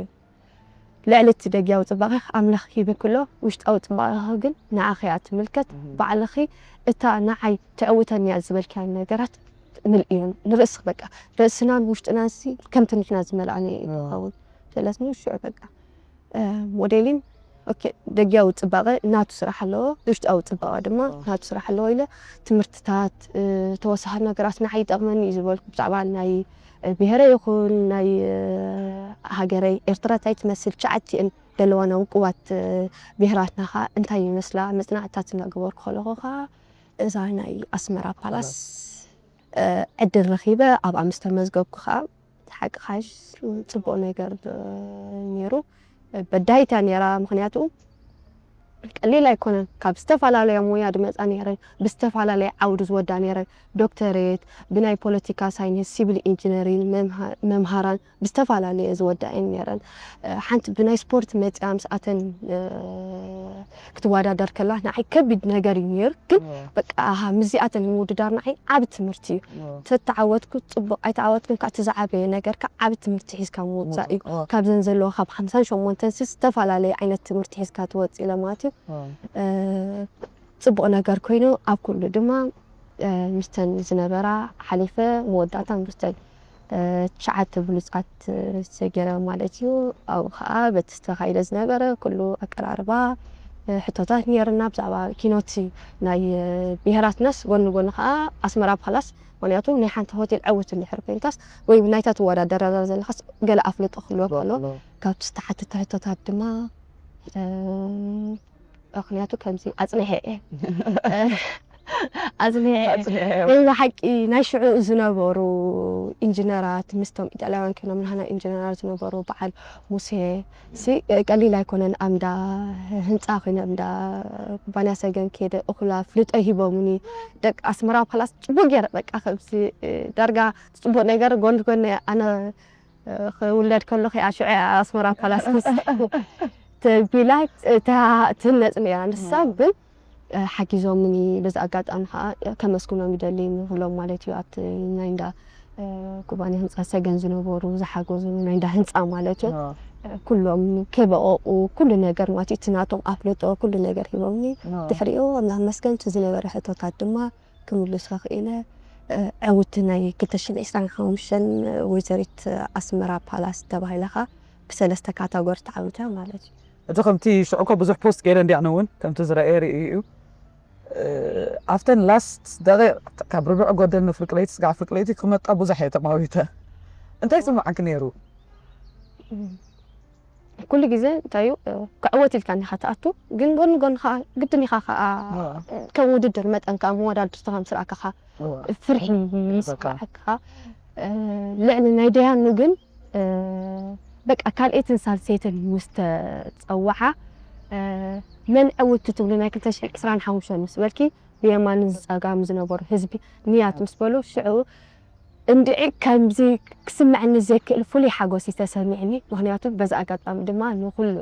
ልዕሊ እቲ ደጊያዊ ፅባቐ ኣምላኽ ሂብኪ ኣሎ፣ ውሽጣዊ ፅባቐኺ ግን ንዓኺ እያ ትምልከት። ባዕልኺ እታ ንዓይ ተዕውተኒ እያ ዝበልክያ ነገራት ምልእዮን ንርእስኺ በቃ ርእስናን ውሽጥናን ሲ ከምቲ ንሕና ዝመልኣነ እዩ ዝኸውን። ስለዚ ሽዑ በቃ ሞዴሊን ኦኬ ደጊያዊ ፅባቐ ናቱ ስራሕ ኣለዎ፣ ውሽጣዊ ፅባቐ ድማ ናቱ ስራሕ ኣለዎ ኢለ ትምህርትታት ተወሳኺ ነገራት ንዓይ ይጠቕመኒ እዩ ዝበልኩ ብዛዕባ ናይ ብሄረ ይኹን ናይ ሃገረይ ኤርትራ እንታይ ትመስል ሸዓቲኤን ዘለዋና ውቁባት ብሄራትና ኸዓ እንታይ ይመስላ መፅናዕትታት እናገበርኩ ከለኹ ኸዓ እዛ ናይ ኣስመራ ፓላስ ዕድል ረኺበ ኣብኣ ምስ ተመዝገብኩ ኸዓ ሓቂ ሓሽ ፅቡቕ ነገር ነይሩ። በዳሂት እያ ነይራ፣ ምክንያቱ ቀሊል ኣይኮነን። ካብ ዝተፈላለያ ሞያ ዝመፃ ነይረን፣ ብዝተፈላለየ ዓውዲ ዝወዳ ነይረን፣ ዶክተሬት፣ ብናይ ፖለቲካ ሳይንስ፣ ሲቪል ኢንጂነሪንግ፣ መምሃራን ብዝተፈላለየ ዝወዳ እየን ነይረን። ሓንቲ ብናይ ስፖርት መፅያ ምስኣተን ክትወዳደር ከላ ንዓይ ከቢድ ነገር እዩ ነይሩ። ግን በቃ ኣሃ ምስዚኣተን ምውድዳር ንዓይ ዓቢ ትምህርቲ እዩ። ተተዓወትኩ ፅቡቕ ኣይተዓወትኩን ከዓ እቲ ዝዓበየ ነገር ከዓ ዓቢ ትምህርቲ ሒዝካ ምውፃእ እዩ። ካብዘን ዘለዎ ካብ ሓምሳን ሸሞንተን ሲ ዝተፈላለየ ዓይነት ትምህርቲ ሒዝካ ትወፅእ ኢለ ማለት እዩ። ፅቡቕ ነገር ኮይኑ ኣብ ኩሉ ድማ ምስተን ዝነበራ ሓሊፈ መወዳእታ ምስተን ትሽዓተ ብሉፃት ሰጊረ ማለት እዩ። ኣብኡ ከዓ በቲ ዝተኻየደ ዝነበረ ኩሉ ኣቀራርባ ሕቶታት ነይርና ብዛዕባ ኪኖቲ ናይ ብሄራትናስ ጎኒ ጎኒ ከዓ ኣስመራ ፓላስ ምክንያቱ ናይ ሓንቲ ሆቴል ዕውት እንድሕር ኮይንካስ ወይ ናይታ ትወዳደረላ ዘለካስ ገለ ኣፍልጦ ክህልወካ ኣለዎ። ካብቲ ዝተሓተተ ሕቶታት ድማ ምክንያቱ ከምዚ ኣፅኒሐ እየ ኣፅኒሐ እየ ናይ ብሓቂ ናይ ሽዑ ዝነበሩ ኢንጂነራት ምስቶም ኢጣልያውያን ኮይኖም ናህና ኢንጂነራት ዝነበሩ በዓል ሙሴ ሲ ቀሊል ኣይኮነን ኣምዳ ህንፃ ኮይነ ኣምዳ ኩባንያ ሰገን ከይደ እኩላ ፍልጦ ሂቦምኒ ደቂ ኣስመራ ፓላስ ፅቡቅ ገይረ በቃ ከምዚ ዳርጋ ፅቡቅ ነገር ጎን ጎን ኣነ ክውለድ ከለኹ እያ ሽዑ ኣስመራ ፓላስ ተቢላ ትህነፅ ነይራ ንሳ ግን ሓጊዞምኒ በዚ ኣጋጣሚ ከዓ ከመስግኖም ይደሊ ንብሎም ማለት እዩ ኣብቲ ናይ እንዳ ኩባንያ ህንፃ ሰገን ዝነበሩ ዝሓገዙ ናይ እንዳ ህንፃ ማለት እዩ። ኩሎም ከይበቐቑ ኩሉ ነገር ማለት እዩ፣ እቲ ናቶም ኣፍልጦ ኩሉ ነገር ሂቦምኒ። ድሕሪኡ ኣምላኽ መስገን እቲ ዝነበረ ሕቶታት ድማ ክምልሶ ክኢለ። ዕውቲ ናይ ክልተ ሽሕን ዕስራን ሓሙሽተን ወይዘሪት ኣስመራ ፓላስ ተባሂላ ኸኣ ብሰለስተ ካታጎሪ ተዓዊታ ማለት እዩ። እቲ ከምቲ ሽዑ እኮ ብዙሕ ፖስት ገይረ እንዲያ ኣነ እውን ከምቲ ዝረኣየ ርእዩ እዩ። ኣብተን ላስት ደቂቕ ካብ ርብዕ ጎደል ንፍርቂ ለይቲ ስጋዕ ፍርቂ ለይቲ ክመጣ ብዙሕ እየ ተማዊተ። እንታይ ስምዓኪ ነይሩ? ኩሉ ግዜ እንታይ እዩ፣ ክዕወት ኢልካ እንዲኻ ትኣቱ፣ ግን ጎኒ ጎኒ ከዓ ግድን ኢኻ ከዓ ከም ውድድር መጠን ከዓ መወዳድርቲ ከም ስርኣካ ከዓ ፍርሒ ይስምዓካ። ልዕሊ ናይ ደያኑ ግን በቃ ካልኤትን ሳልሰይትን ምስ ተፀዋዓ መን ዕውቲ ትብሉ ናይ ክልተ ሽሕን ዕስራን ሓሙሽተን ምስ በልኪ ብየማንን ዝፀጋም ዝነበሩ ህዝቢ ንያት ምስ በሉ ሽዑ እንድዒ ከምዚ ክስምዐኒ ዘይክእል ፍሉይ ሓጎስ እዩ ተሰሚዕኒ። ምኽንያቱ በዚ ኣጋጣሚ ድማ ንኹሉ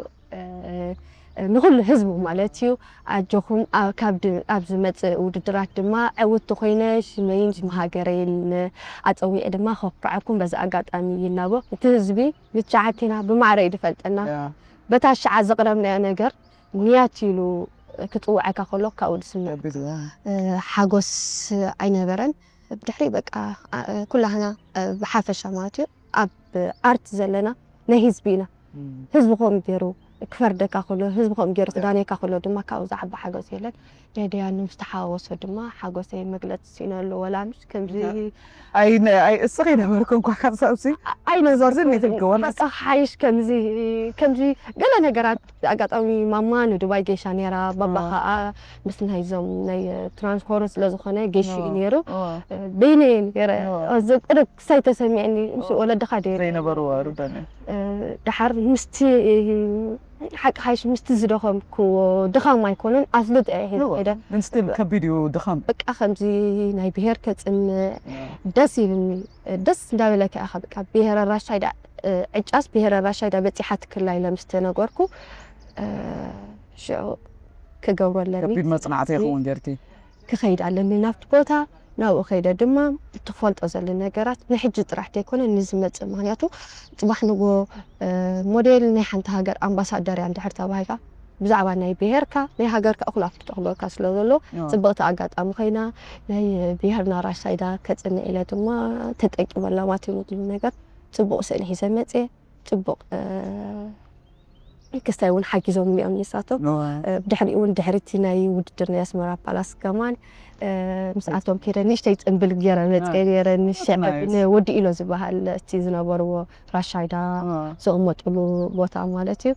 ንኹሉ ህዝቡ ማለት እዩ ኣጆኹም ካብ ኣብ ዝመፅእ ውድድራት ድማ ዕውቲ ኮይነ ሽመይን ሽም ሃገረይን ኣፀዊዐ ድማ ከኩርዓኩም በዚ ኣጋጣሚ ይላቦ። እቲ ህዝቢ ንትሽዓቲና ብማዕረ እዩ ዝፈልጠና። በታ ሽዓ ዘቕረብናዮ ነገር ንያት ኢሉ ክፅውዐካ ከሎ ካብኡ ዝስምዕ ሓጎስ ኣይነበረን። ብድሕሪ በቃ ኩላህና ብሓፈሻ ማለት እዩ ኣብ ኣርት ዘለና ናይ ህዝቢ ኢና። ህዝቢ ከምኡ ገይሩ ክፈርደካ ከሎ፣ ህዝቢ ከምኡ ገይሩ ክዳነየካ ከሎ ድማ ካብኡ ዝዓቢ ሓጎስ የለን። ናይ ደያኑ ምስ ተሓዋወሶ ድማ ሓጎሰይ መግለፂ ስኢነ ኣሎ። ወላ ምስ ከምዚ እስኺ ነበርኩ እንኳ ካብሳብሲ ኣይነዘርዝን የትልክዎ በቃ ሓይሽ ከምዚ ከምዚ ገለ ነገራት ኣጋጣሚ ማማ ንዱባይ ጌሻ ነይራ፣ ባባ ከዓ ምስ ናይዞም ናይ ትራንስፖርት ስለ ዝኾነ ጌሹ እዩ ነይሩ። በይነየ ነይረ እዚ ቅርብ ክሳይ ተሰሚዕኒ ምስ ወለድኻ ደይረ ዘይነበሩ ርዳነ። ደሓር ምስቲ ሓቂ ሓይሽ ምስቲ ዝደኸምክዎ ድኻም ኣይኮነን ኣፍልጥ እየ ሒዘ ከይደ። ግን ስቲል ከቢድ እዩ ድኻም። በቃ ከምዚ ናይ ብሄር ከፅንዕ ደስ ይብልኒ። ደስ እንዳበለካ ኢኻ በቃ ብሄረ ራሻይዳ ዕጫስ ብሄረ ራሻይዳ በፂሓ ትክላ ኢለ ምስ ተነገርኩ ሽዑ ክገብሮ ኣለኒ። ከቢድ መፅናዕቲ ይኸውን ጌርኪ። ክኸይድ ኣለኒ ናብቲ ቦታ ናብኡ ከይደ ድማ እትፈልጦ ዘሎ ነገራት ንሕጂ ጥራሕ ዘይኮነ ንዝመፅእ ምክንያቱ ፅባሕ ንጎ ሞዴል ናይ ሓንቲ ሃገር ኣምባሳደር እያ እንድሕር ተባሂልካ ብዛዕባ ናይ ብሄርካ ናይ ሃገርካ እኩል ኣፍልጦ ክህልወካ ስለ ዘሎ ፅብቕቲ ኣጋጣሚ ኮይና ናይ ብሄርና ራሻይዳ ከፅንዕ ኢለ ድማ ተጠቂመላ ማለት እዩ። ንኩሉ ነገር ፅቡቕ ስእሊ ሒዘ መፅየ። ፅቡቕ ክስታይ እውን ሓጊዞም እዮም ንሳቶም። ብድሕሪኡ እውን ድሕሪ እቲ ናይ ውድድር ናይ ኣስመራ ፓላስ ከማን ምስኣቶም ከይደ ንእሽተይ ፅምብል ገይረ መፅየ ነይረ። ንሸዐ ወዲ ኢሎ ዝበሃል እቲ ዝነበርዎ ራሻይዳ ዝቕመጥሉ ቦታ ማለት እዩ።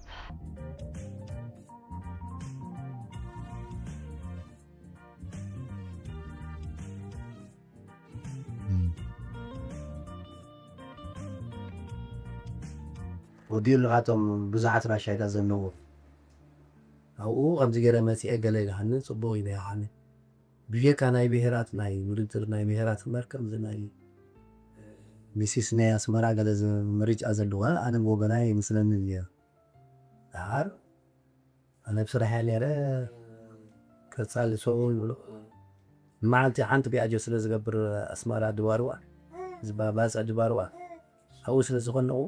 ወዲኡ ንኻቶም ብዙሓት ራሻይዳ ዘለዎ ኣብኡ ከምዚ ገይረ መፂአ ገለ ኢልሃኒ ፅቡቕ ኢለ ይሃኒ ብጀካ ናይ ብሄራት ናይ ውድድር ናይ ብሄራት እምበር ከምዚ ናይ ሚሲስ ናይ ኣስመራ ገለ ምርጫ ዘለዋ ኣነ ብወገናይ ይመስለኒ ነይሩ። ደሓር ኣነ ኣብ ስራሕ እየ ነይረ። ቀፃሊ ሰሙን ንመዓልቲ ሓንቲ ቢያጆ ስለ ዝገብር ኣስመራ ድባርዋ ዝበሃል ባፅዕ ድባርዋ ኣብኡ ስለ ዝኮነቑ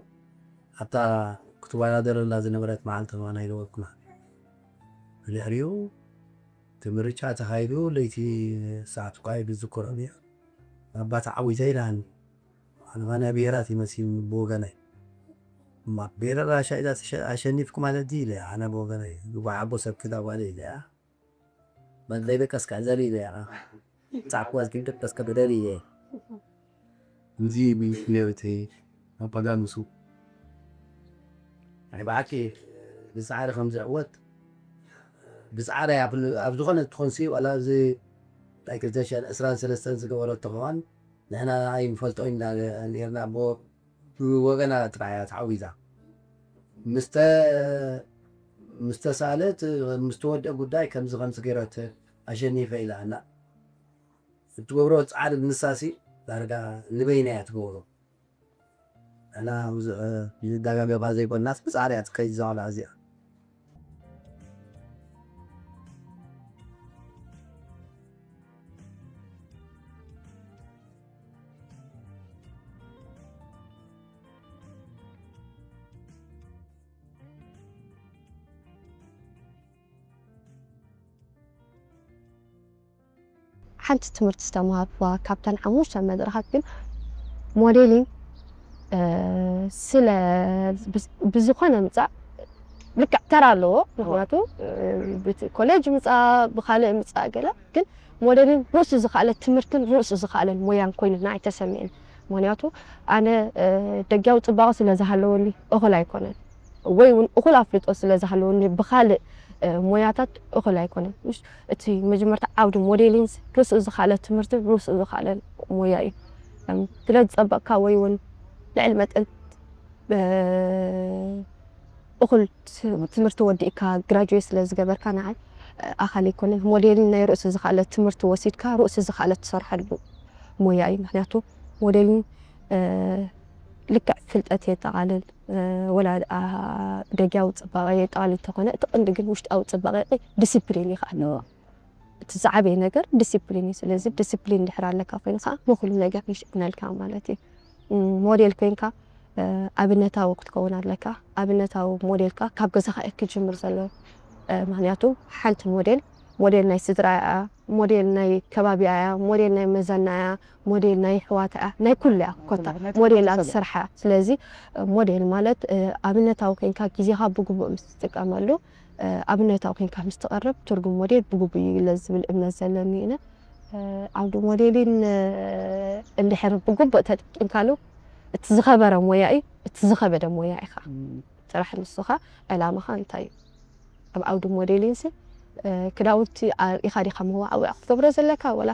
ኣብታ ክትወዳደረላ ዝነበረት መዓልቲ ከማን ኣይነበርኩና። ብድሕሪኡ እቲ ምርጫ ተኻይዱ ለይቲ ሰዓት እኳ ኣይዝክሮን እየ። ኣባ ተዓዊተ ኢላኒ። ኣነ ናይ ብሄራት ይመስል ብወገነይ። እማ ብሄረ ራሻ ኢዛ ኣሸኒፍኩ ማለት ድዩ ኢለ ኣነ ብወገነይ። ዝጓዓቦ ሰብ ክዳ ጓለ ኢለ መግለይ በቃ እስከ ዕዘሪ ኢለ ፃዕኩ ኣዝጊብ ደቀ እስከ ብደሪ እየ። እዚ ሚኒስትሪ እቲ ኣባጋምሱ ናይ ብሓቂ ብፃዕሪ ከም ዝዕወት ብፃዕሪ ኣብ ዝኾነ ትኾንሲ ዋላ እዚ ናይ ክልተ ሽሕን ዕስራን ሰለስተን ዝገበረቶ ከማን ንሕና ኣይንፈልጦ ኢና ነርና ብወገና ጥራሕ እያ ተዓዊዛ ምስ ተሳለት ምስ ተወድአ ጉዳይ ከምዚ ከምዚ ገይረት ኣሸኒፈ ኢላና እትገብሮ ፃዕሪ ንሳሲ ዳርጋ ንበይና እያ ትገብሮ እና ዝዳጋገባ ዘይኮናስ ብፃዕሪ እያ ትከይድ እዛ ቆልዓ እዚኣ። ሓንቲ ትምህርቲ ዝተምሃርኩዋ ካብተን ሓሙሽተ መድረኻት ግን ሞዴሊንግ ስለ ብዝኾነ ምፃእ ልክዕ ተራ ኣለዎ። ምክንያቱ ኮሌጅ ምፃእ ብካልእ ምፃእ ገለ ግን ሞዴሊንግ ርእሱ ዝካኣለ ትምህርትን ርእሱ ዝካኣለን ሞያን ኮይኑ ንዓይ ተሰሚዕን። ምክንያቱ ኣነ ደጊያዊ ፅባቐ ስለ ዝሃለወኒ እኹል ኣይኮነን፣ ወይ እውን እኹል ኣፍልጦ ስለ ዝሃለወኒ ብካልእ ሞያታት እኹል ኣይኮነን። እቲ መጀመርታ ዓውዲ ሞዴሊንግ ርእሱ ዝካኣለ ትምህርትን ርእሱ ዝካኣለ ሞያ እዩ። ስለ ዝፀበቕካ ወይ እውን ልዕሊ መጠን እኹል ትምህርቲ ወዲእካ ግራጁዌት ስለ ዝገበርካ ንዓይ ኣኻል ኣይኮነን። ሞዴሊንግ ናይ ርእሱ ዝካኣለ ትምህርቲ ወሲድካ ርእሱ ዝካኣለ ትሰርሐሉ ሞያ እዩ። ምክንያቱ ሞዴሊንግ ልክዕ ፍልጠት የጠቓልል፣ ወላ ደጊያዊ ፅባቐ የጠቓልል እንተኾነ እቲ ቀንዲ ግን ውሽጣዊ ፅባቐ ዲሲፕሊን እዩ ከዓ። እቲ ዝዓበየ ነገር ዲሲፕሊን እዩ። ስለዚ ዲሲፕሊን ድሕር ኣለካ ኮይኑ ከዓ ንኩሉ ነገር ይሽፍነልካ ማለት እዩ። ሞዴል ኮይንካ ኣብነታዊ ክትከውን ኣለካ። ኣብነታዊ ሞዴልካ ካብ ገዛኻ እዩ ክጅምር ዘለዎ። ምክንያቱ ሓንቲ ሞዴል ሞዴል ናይ ስድራ እያ፣ ሞዴል ናይ ከባቢያ እያ፣ ሞዴል ናይ መዘና እያ፣ ሞዴል ናይ ኣሕዋታ እያ፣ ናይ ኩሉ እያ። ኮታ ሞዴል እያ ትሰርሓ። ስለዚ ሞዴል ማለት ኣብነታዊ ኮይንካ ግዜኻ ብግቡእ ምስ ትጥቀመሉ ኣብነታዊ ኮይንካ ምስ ትቐርብ ትርጉም ሞዴል ብግቡእ ይግለጽ ዝብል እምነት ዘለኒ እነ። ዓውዲ ሞዴሊን እንድሕር ብግቡእ ተጠቂምካሉ እቲ ዝኸበረ ሞያ እዩ፣ እቲ ዝኸበደ ሞያ ኢኻ። ጥራሕ ንስኻ ዕላማኻ እንታይ እዩ? ኣብ ዓውዲ ሞዴሊንሲ ክዳውንቲ ኢኻ ዲኻ መዋዕውዕ ክትገብሮ ዘለካ ወላ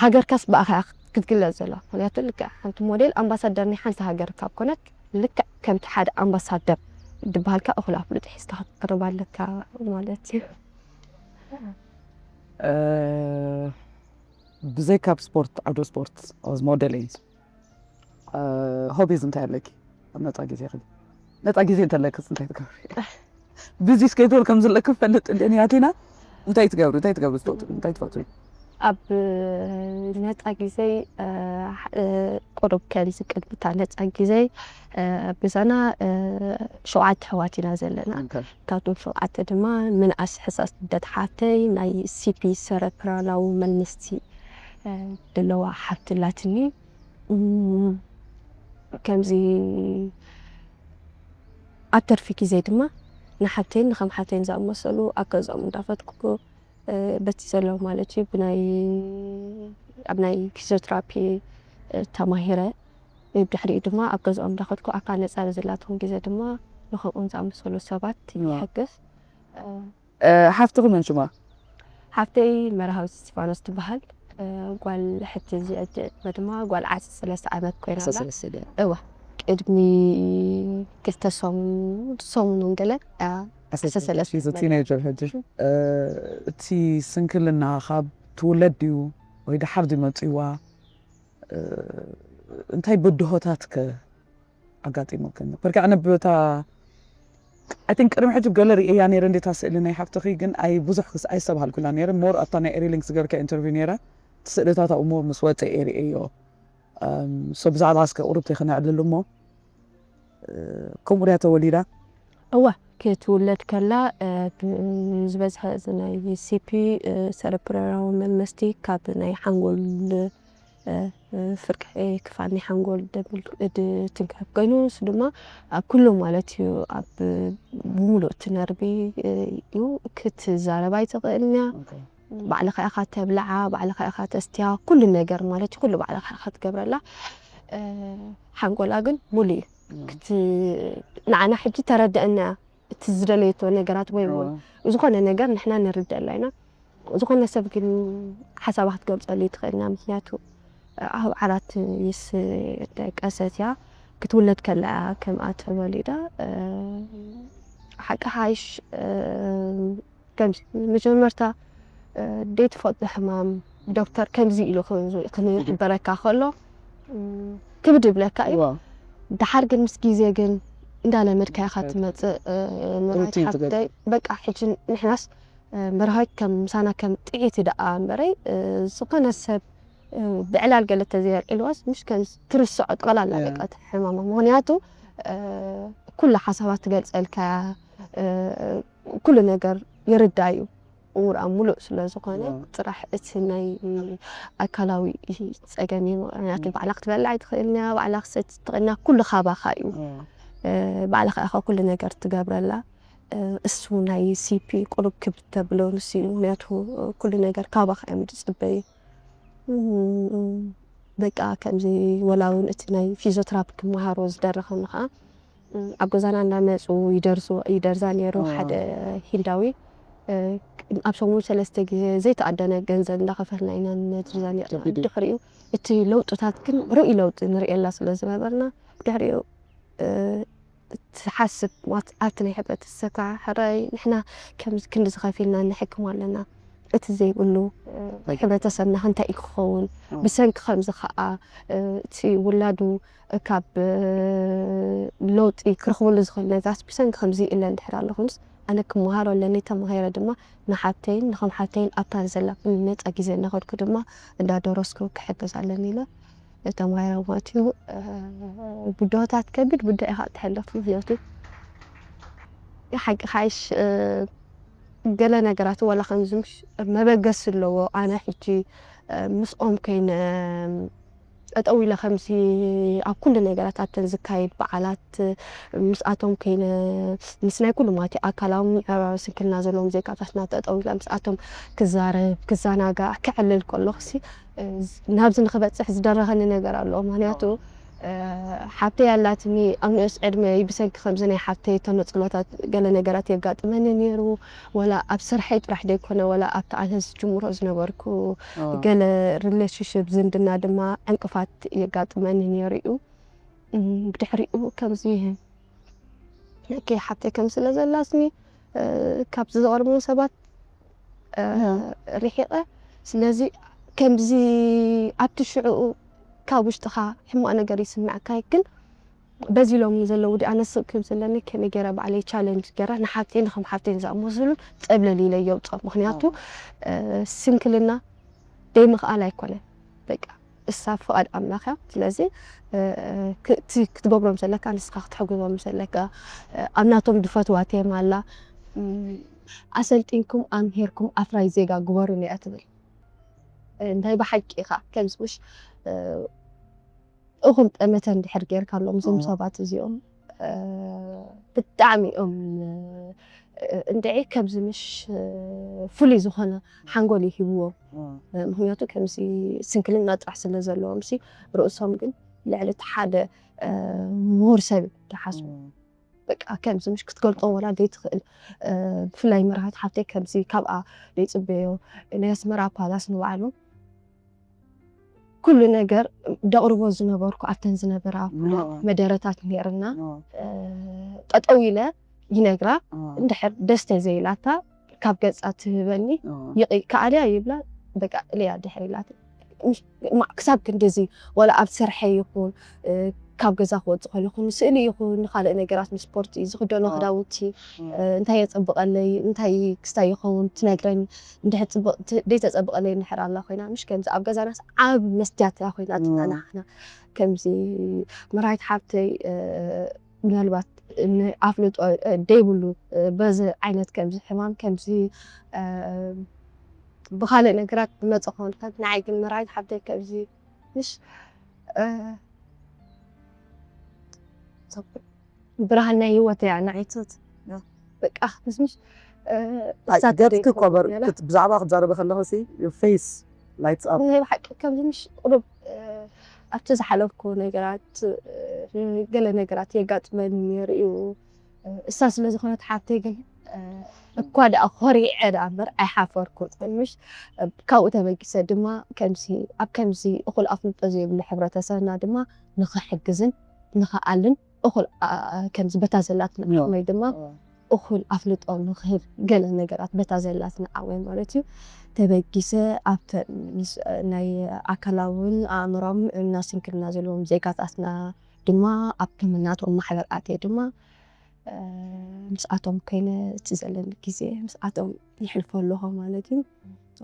ሃገርካስ ብኣኻ ክትግለጽ ዘሎ? ምክንያቱ ልክዕ ሓንቲ ሞዴል ኣምባሳደር ናይ ሓንቲ ሃገር ካብ ኮነት ልክዕ ከምቲ ሓደ ኣምባሳደር ድበሃልካ እኹል ኣፍልጦ ሒዝካ ክትቀርብ ኣለካ ማለት እዩ። ብዘይ ካብ ስፖርት ዓውዶ ስፖርት ኦዝ ሞዴሊንግ ሆቢዝ እንታይ ኣለኪ? ኣብ ነፃ ግዜ ክ ነፃ ግዜ እንተለክስ እንታይ ትገብሪ? ቢዚ ስኬጁል ከም ዘለኪ ፈልጥ እንደ ያቲና እንታይ ትገብሪ? እንታይ ትገብሪ? ትፈቱ እንታይ ትፈቱ? ኣብ ነፃ ግዜይ ቁሩብ ከምዚ ቅድሚታ ነፃ ግዜይ ብዛና ሸውዓተ ኣሕዋት ኢና ዘለና። ካብቶም ሸውዓተ ድማ ምንኣስ ሕሳስ ልደት ሓፍተይ ናይ ሲፒ ሰረፕራላዊ መንስቲ ደለዋ ሓፍቲ ኣላትኒ። ከምዚ ኣብ ተርፊ ግዜ ድማ ንሓፍተይን ንከም ሓፍተይን ዝኣመሰሉ ኣብ ገዝኦም እንዳፈትኩ በቲ ዘሎ ማለት እዩ ብናይ ኣብ ናይ ፊዚዮትራፒ ተማሂረ። ብድሕሪኡ ድማ ኣብ ገዝኦም እንዳኸድኩ ኣካል ነፃ ዝላትኩም ግዜ ድማ ንከምኡን ዝኣመሰሉ ሰባት ይሕግዝ። ሓፍትኺ መን ሽማ? ሓፍተይ መርሃዊት እስቲፋኖስ ትበሃል። ጓል ሕቲ እዚ ዕድመ ድማ ጓል ዓሰርተ ሰለስተ ዓመት ኮይና ኣላ። እዋ ቅድሚ ክልተ ሰሙን ሰሙን ገለ ቲኔጀር ሕጂ እቲ ስንክልና ካብ ትውለድ ድዩ ወይ ድሓር ድዩ መፅዋ? እንታይ ብድሆታት ከ ኣጋጢሙክን? በርግዕ ኣነ ብታ I think ቅድሚ ሕጂ ገለ ርእያ ነይረ እንዴታ ስእሊ ናይ ሓፍትኺ ግን ኣይ ብዙሕ ክስ ኣይስተብሃልኩላ ነይረ። ሞር ኣብታ ናይ ኤሪሊንክስ ገርካ ኢንተርቪው ነይረ። እቲ ስእልታት ኣብኡ ሞር ምስ ወፀ እየ ርእየዮ። ሶ ብዛዕባ እስከ ቁሩብ ተይክነዕልሉ እሞ ከምኡ ድያ ተወሊዳ? እዋ ክትውለድ ከላ ዝበዝሐ እዚ ናይ ሲፒ ሰረፕራላዊ መመስቲ ካብ ናይ ሓንጎል ፍርቂ ክፋል ናይ ሓንጎል ደብል ድትንከፍ ኮይኑ ንሱ ድማ ኣብ ኩሉ ማለት እዩ ኣብ ብምሉእ እቲ ነርቢ እዩ ክትዛረብ ኣይትኽእልን እያ። ባዕልኻ ኢኻ ተብልዓ፣ ባዕልኻ ኢኻ ተስትያ፣ ኩሉ ነገር ማለት እዩ ኩሉ ባዕልኻ ኢኻ ትገብረላ። ሓንጎላ ግን ሙሉ እዩ። ንዓና ሕጂ ተረድአና እያ። እቲ ዝደለየቶ ነገራት ወይ እውን ዝኾነ ነገር ንሕና ንርደላ ኢና። ዝኾነ ሰብ ግን ሓሳባ ክትገልጸሉ ይትኽእልና ምክንያቱ ኣብ ዓራት ምስ ደቀሰት እያ ክትውለድ ከላ እያ ከምኣ ተወሊዳ ሓቂ ሓይሽ ከም መጀመርታ ደይትፈልጦ ሕማም ዶክተር ከምዚ ኢሉ ክንበረካ ከሎ ክብድ ይብለካ እዩ። ድሓር ግን ምስ ግዜ ግን እንዳለመድካ ኢኻ ትመፅእ። መርሃዊት ሓፍተይ በቃ ሕጂ ንሕናስ መርሃዊት ከም ምሳና ከም ጥዒቲ ደኣ እምበረይ ዝኾነ ሰብ ብዕላል ገለ ተዘየልዕልዋስ ምሽ ከም ትርስዖ ጠቕላላ በቃ እቲ ሕማማ ምክንያቱ ኩሉ ሓሳባት ትገልፀልካ ኩሉ ነገር ይርዳ እዩ። እምሮኣ ሙሉእ ስለ ዝኾነ እም። ጥራሕ እቲ ናይ ኣካላዊ ጸገም እዩ። ምኽንያቱ እም። ባዕላ ክትበልዕ ኣይትኽእልን እያ፣ ባዕላ ክትሰቲ ትኽእልና፣ ኩሉ ካባኻ እዩ። እም። እ፣ ባዕልኻ ኢኻ ኩሉ ነገር ትገብረላ። እ፣ እሱ ናይ ሲፒ ቁሩብ ክብድ ተብሎ ንሱ እዩ። ምኽንያቱ ኩሉ ነገር ካባኻ እዮም ዝጽበዩ። እም፣ በቃ ከምዚ ወላ እውን እቲ ናይ ፊዚዮትራፒ ክመሃሮ ዝደረኸኒ ኸዓ፣ እም፣ ኣብ ገዛና እንዳመጹ ይደርዙ-፣ ይደርዛ ነይሩ። እም። ሓደ ሂንዳዊ፣ እ፣ ኣብ ሰሙን ሰለስተ ግዜ ዘይተኣደነ ገንዘብ እንዳኸፈልና ኢና ንመድርዛ ነይርና። ከቢድ እዩ። ድሕሪኡ እቲ ለውጥታት ግን ርኡይ ለውጢ ንርእየላ ስለ ዝነበርና፣ ድሕሪኡ፣ እ፣ ትሓስብ ማለት ኣብቲ ናይ ሕብረተሰብካ፣ ሕራይ ንሕና ከምዚ ክንድዚ ከፊልና ንሕክም ኣለና፣ እቲ ዘይብሉ፣ እ፣ በቂ። ሕብረተሰብና ከ እንታይ እዩ ክኸውን? እም። ብሰንኪ ከምዚ ኸዓ፣ እ፣ እቲ ውላዱ ካብ፣ እ፣ ለውጢ ክረኽበሉ ዝኽእል ነገራት ብሰንኪ ከምዚ ኢለ እንድሕር ኣለኹንስ፣ ኣነ ክመሃሮ ኣለኒ፣ ተማሂረ ድማ ንሓብተይን ንኸም ሓብተይን ኣብታ ዘላ ነጻ ግዜ እናኸድኩ ድማ እንዳደረስኩ ክሕግዝ ኣለኒ ኢለ ተማሂረ ማለት እዩ። እ፣ ብድሆታት ከቢድ ብድሆ ኢኻ እትሕልፍ፣ ምኽንያቱ ሓቂ ሓይሽ፣ እ፣ ገለ ነገራት ዋላ ከምዚ ምሽ መበገሲ ኣለዎ። ኣነ ሕጂ፣ እ፣ ምስኦም ከይነ ጠጠው ኢለ ከምዚ ኣብ ኩሉ ነገራት ኣብተን ዝካየድ በዓላት ምስኣቶም ከይነ ምስ ናይ ኩሉ ማለት እዩ ኣካላዊ፣ ኣእምሮኣዊ ስንክልና ዘለዎም ዜጋታትና ጠጠው ኢለ ምስኣቶም ክዛረብ፣ ክዘናጋዕ፣ ከዕልል ከለኹሲ፣ እ፣ ናብዚ ንክበጽሕ ዝደረኸኒ ነገር ኣሎ። ምኽንያቱ፣ እ፣ ሓብተይ ኣላትኒ ኣብ ንኡስ ዕድመ ብሰንኪ ከምዚ ናይ ሓብተይ ተነጽሎታት ገለ ነገራት የጋጥመኒ ነይሩ። ወላ ኣብ ስርሐይ ጥራሕ ዘይኮነ፣ ወላ ኣብቲ ኣነ ዝጅምሮ ዝነበርኩ እም። ገለ ሪሌሽንሽፕ ዝምድና ድማ ዕንቅፋት የጋጥመኒ ነይሩ እዩ። እም፣ ብድሕሪኡ ከምዚ፣ ኦኬ፣ ሓብተይ ከም ስለ ዘላትኒ፣ እ፣ ካብዚ ዝቐርቡኒ ሰባት፣ እ፣ እም። ርሒቐ። ስለዚ ከምዚ ኣብቲ ሽዕኡ ካብ ውሽጥኻ ሕማቕ ነገር ይስምዓካ፣ ግን በዚ ሎሚ ዘለዉ ዲ ኣነ ስቕ ክብል ዘለኒ ከመይ ገይረ ባዕለይ ቻለንጅ ገይረ ንሓብተይ ንኸም ሓብተይ ዝኣመሰሉ ጸብለል ኢለ የውጽኦም። ምኽንያቱ፣ እም። እ፣ ስንክልና ደይ ምኽኣል ኣይኮነን። በቃ እሳ ፍቓድ ኣምላኽ እያ። ስለዚ፣ እ፣ ክ-፣ እቲ ክትገብሮም ዘለካ ንስኻ ክትሕግዞም ዘለካ፣ እ፣ ኣብ ናቶም ድፈትዋ ቴማ ኣላ። እም፣ ኣሰልጢንኩም ኣምሂርኩም ኣፍራይ ዜጋ ግበሩኒ እያ ትብል። እ፣ እንታይ ብሓቂ ኢኻ ከምዚ ምሽ፣ እ፣ እኹል ጠመተ እንድሕር ጌርካሎም እዞም እም። ሰባት እዚኦም፣ እ፣ ብጣዕሚ እዮም፣ እ፣ እንድዒ ከምዚ ምሽ፣ እ፣ ፍሉይ ዝኾነ ሓንጎል እዩ ሂብዎም። እም። እ፣ ምኽንያቱ ከምዚ ስንክልና ጥራሕ ስለ ዘለዎም ሲ ርእሶም ግን ልዕሊ እቲ ሓደ፣ እ፣ ምሁር ሰብ እዩ ዝሓስቡ። እም። በቃ ከምዚ ምሽ ክትገልጾም ወላ ዘይትኽእል፣ እ፣ ብፍላይ መርሃት ሓብተይ ከምዚ ካብኣ ዘይጽበዮ ናይ ኣስመራ ፓላስ ንባዕሉ ኩሉ ነገር ደቕርቦ ዝነበርኩ ኣብተን ዝነበራ እም። መደረታት ነይርና፣ እም። እ፣ ጠጠው ኢለ ይነግራ። እም። እንድሕር ደስተ ዘይላታ ካብ ገጻ ትህበኒ፣ እም። ይቕ-፣ ከኣልያ ይብላ፣ በቃ እልያ ድሕር ኢላት። ምሽ-፣ ማ-፣ ክሳብ ክንድዚ፣ ወላ ኣብ ስርሐ ይኹን፣ እ፣ ካብ ገዛ ክወጽእ ከሎ ይኹን፣ ንስእሊ ይኹን፣ ንኻልእ ነገራት፣ ንስፖርት፣ ዝኽደኖ እም። ክዳውንቲ፣ እም። እ፣ እንታይ የጸብቐለይ፣ እንታይ ክስታይ ይኸውን ትነግረኒ። እንድሕር ጽብቕ-፣ ት-፣ ዘይተጸብቐለይ እንድሕር ኣላ ኮይና፣ ምሽ ከምዚ ኣብ ገዛናስ ዓቢ መስትያት እያ ኮይና እም። ትጸናሕና። ከምዚ መርሃይት ሓብተይ፣ እ፣ ምናልባት ን-፣ ኣፍልጦ፣ እ፣ ደይብሉ፣ እ፣ በዚ ዓይነት ከምዚ ሕማም፣ ከምዚ፣ እ፣ ብኻልእ ነገራት ዝመጸ ክኸውን ይኽእል። ንዓይ ግን መርሃይት ሓብተይ ከምዚ ምሽ፣ እ፣ ብርሃን ናይ ህይወት እያ ንዓይ ትት-፣ ያ። በቃ ምስ ምሽ፣ እ፣ ኣይ፣ እሳት ገጽኪ ዘይኮነ ኮበር ገለ። ክት-፣ ብዛዕባ ክትዛረቢ ከለኹ ሲ፣ your face lights up። ናይ ብሓቂ ከምዚ ምሽ ቁሩብ፣ እ፣ ኣብቲ ዝሓለፍኩ ነገራት፣ እ፣ ገለ ነገራት የጋጥመኒ ነይሩ እዩ። እ፣ እሳ ስለ ዝኾነት ሓብተይ ግን፣ እ፣ እኳ ደኣ ኮሪዐ ደኣ እምበር ኣይሓፈርኩን። ምሽ፣ እ፣ ካብኡ ተበጊሰ ድማ ከምዚ፣ ኣብ ከምዚ እኹል ኣፍልጦ ዘይብሉ ሕብረተሰብና ድማ ንኽሕግዝን ንኽኣልን እኹል፣ ኣ፣ ከምዚ በታ ዘላትና ያ። ዓቕመይ ድማ ያ። እኹል ኣፍልጦ ንኽህብ ገለ ነገራት በታ ዘላትና ዓቕመይ ማለት እዩ ተበጊሰ ኣብተ-፣ ምስ፣ ናይ ኣካላውን ኣእምሮም እና ስንክልና ዘለዎም ዜጋታትና ድማ ኣብ ክምናቶም ማሕበር ኣትየ ድማ፣ እ፣ ምስኣቶም ኮይነ እቲ ዘለኒ ግዜ ምስኣቶም ይሕልፎ ኣለኹ ማለት እዩ።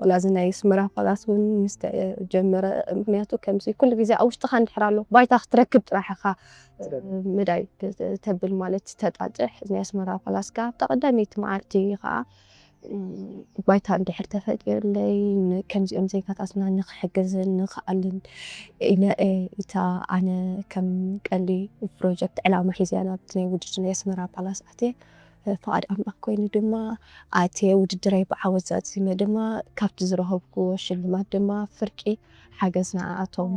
ወላ እዚ ናይ ኣስመራ ፓላስ እውን ምስ ተጀመረ፣ ምኽንያቱ ከምዚ ኩሉ ግዜ ኣብ ውሽጥኻ እንድሕር ኣሎ፣ ባይታ ክትረክብ ጥራሕ ኢኻ፣ እ፣ ትረክብ። ምዳይ ተ-፣ ተብል ማለት ተጣጥሕ። ናይ ኣስመራ ፓላስ ከኣ ኣብታ ቀዳመይቲ መዓልቲ ከኣ፣ ባይታ እንድሕር ተፈጢርለይ፣ ከምዚኦም ዜጋታትና ንክሕግዝን ንክኣልን ኢለ እታ ኣነ ከም ቀንዲ ፕሮጀክት ዕላማ ሒዝያ ናብቲ ናይ ውድድር ናይ ኣስመራ ፓላስ ኣትየ። ፍቓድ ኣምላኽ ኮይኑ ድማ ኣትየ፣ ውድድረይ ብዓወት ዛዚመ ድማ ካብቲ ዝረኸብኩዎ ሽልማት ድማ ፍርቂ ሓገዝ ንዓኣቶም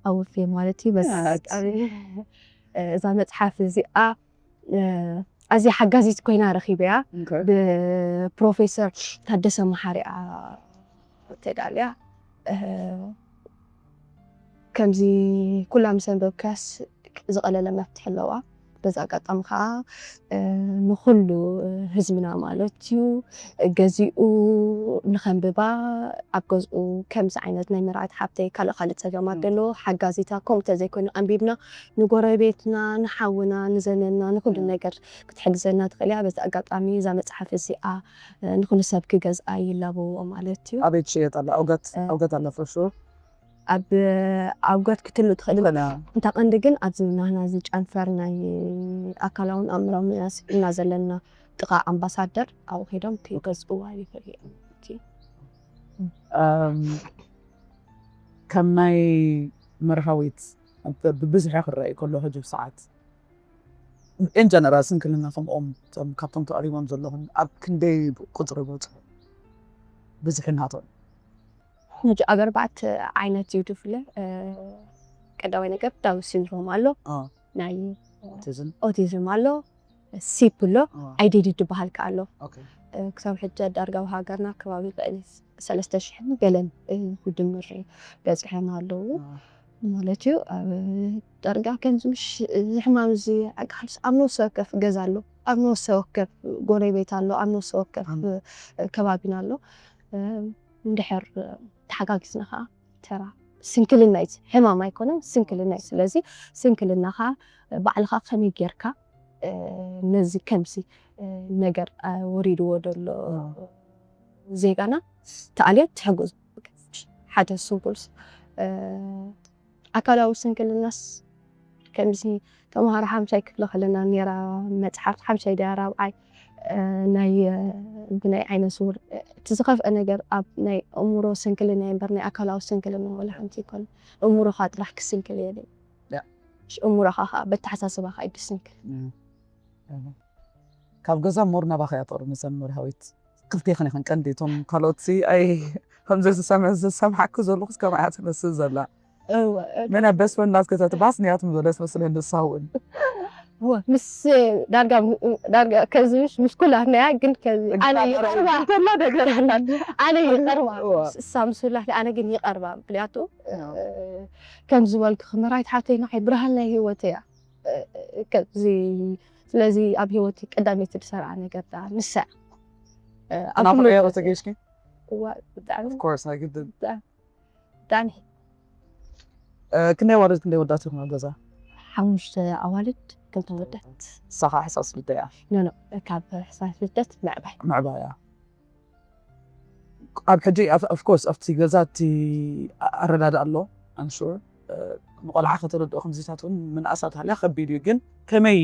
ኣወፍየ ማለት እዩ። በስ እዛ መፅሓፍ እዚኣ ኣዝያ ሓጋዚት ኮይና ረኺበያ። ብፕሮፌሰር ታደሰ መሓሪያ ተዳልያ። ከምዚ ኩላ ምስ ኣንበብካስ ዝቐለለ መፍትሒ ኣለዋ። በዚ ኣጋጣሚ ከዓ ንኩሉ ህዝብና ማለት እዩ ገዚኡ ንኸንብባ፣ ኣብ ገዝኡ ከምዚ ዓይነት ናይ መርዓት ሓብተይ ካልእ ካልእ ፀገማት ዘለዎ ሓጋዚታ ከምኡ ተዘይኮይኑ ኣንቢብና ንጎረቤትና ንሓውና ንዘመንና ንኩሉ ነገር ክትሕግዘና ትኽእል እያ። በዚ ኣጋጣሚ እዛ መፅሓፍ እዚኣ ንኩሉ ሰብ ክገዝኣ ይላበዎ ማለት እዩ። ኣበይ ትሽየጥ ኣላ? ኣውጋት ኣውጋት ኣላ ፈሹ ኣብ ኣውጋት ክትህሉ ትኽእል። እንታ ቀንዲ ግን ኣብዚ ናህና እዚ ጨንፈር ናይ ኣካላውን ኣእምራዊ ምናስ ኢና ዘለና ጥቓ ኣምባሳደር ኣብኡ ከይዶም ክገዝእዋ ይኽእል እዮም። ከም ናይ መርሃዊት ብብዝሒ ክረኣይ ከሎ ሕጂ ሰዓት in general ስንክልና ከምኦም እቶም ካብቶም ተቐሪቦም ዘለኹም ኣብ ክንደይ ቁፅሪ በፅሑ ብዝሒ ናቶም? ሕጂ ኣብ ኣርባዕተ ዓይነት እዩ ድፍለ። ቀዳማይ ነገር ዳውን ሲንድሮም ኣሎ፣ ናይ ኦቲዝም ኦቲዝም ኣሎ፣ ሲፕ ኣሎ፣ ኣይዲዲ ድበሃል ከ ኣሎ። ክሳብ ሕጂ ዳርጋ ኣብ ሃገርና ከባቢ ልዕሊ ሰለስተ ሽሕን ገለን ብድምር በፂሐን ኣለዉ ማለት እዩ። ዳርጋ ከምዚ ምሽ እዚ ሕማም እዚ ኣቃልስ ኣብ ነፍሲ ወከፍ ገዛ ኣሎ፣ ኣብ ነፍሲ ወከፍ ጎረቤት ኣሎ፣ ኣብ ነፍሲ ወከፍ ከባቢና ኣሎ። እንድሕር ተሓጋጊዝና ከዓ ተራ ስንክልና እዩ፣ ሕማም ኣይኮነን፣ ስንክልና እዩ። ስለዚ ስንክልናኻ ባዕልኻ ከመይ ጌርካ ነዚ ከምዚ ነገር ወሪድዎ ዘሎ ዜጋና ተኣልዮ ትሕግዝ። ሓደ ስንኩልስ ኣካላዊ ስንክልናስ ከምዚ ተምሃሮ ሓምሻይ ክፍሊ ከለና ነራ መፅሓፍ ሓምሻይ ድያ ራብዓይ ናይ ብናይ ዓይነ ስውር እቲ ዝኸፍአ ነገር ኣብ ናይ እምሮ ስንክልና እምበር ናይ ኣካላዊ ስንክልና ወላ ሓንቲ ይኮነ። እምሮኻ ጥራሕ ክስንክል የለ። እምሮኻ ከዓ በተሓሳስባኻ እዩ ድስንክል። ካብ ገዛ ሞር ናባኻ እያ ትቕርብ መሰል መርሃዊት። ክልቴኽን ኢኽን ቀንዲ እቶም ካልኦት ሲ ኣይ ከምዚ ዝሰምዕ ዝሰምዓኪ ዘለኹስ ከምኣ እያ ትመስል ዘላ። መና በስ ፈን ናት ከተትባስ ንያት ምበለስ መስለኒ ንሳ እውን ምስ ዳርጋ ዳርጋ ከዚ ምስ ምስ ኩላትና እያ ግን ከዚ ኣነ ይቐርባ ከላ ነገር ኣላ ኣነ ይቐርባ እሳ ምስ ላክ ኣነ ግን ይቐርባ ምክንያቱ ከም ዝበልክ ክምራይት ሓተይ ንዓይ ብርሃን ናይ ህይወት እያ ከዚ ስለዚ ኣብ ህይወት ቀዳመይቲ ዝሰርዓ ነገር ዳ ንሳ ኣናፍቆ ተገሽኪ ብጣዕሚ of course ናይ ግድን ብጣዕሚ ክንደይ ኣዋልድ ክንደይ ወዳት ኢኹም ኣብ ገዛ? ሓሙሽተ ኣዋልድ ክልተ ወዳት። ንሳኻ ሕሳስ ልደት እያ? ኖ ኖ ካብ ሕሳስ ልደት ምዕባይ። ምዕባያ ኣብ ሕጂ of course ኣብቲ ገዛ እቲ ኣረዳድኣ ኣሎ I'm sure ንቆልዓ ከተረድኦ ከምዚታት እውን ምንኣስ ኣትሃልያ ከቢድ እዩ ግን ከመይ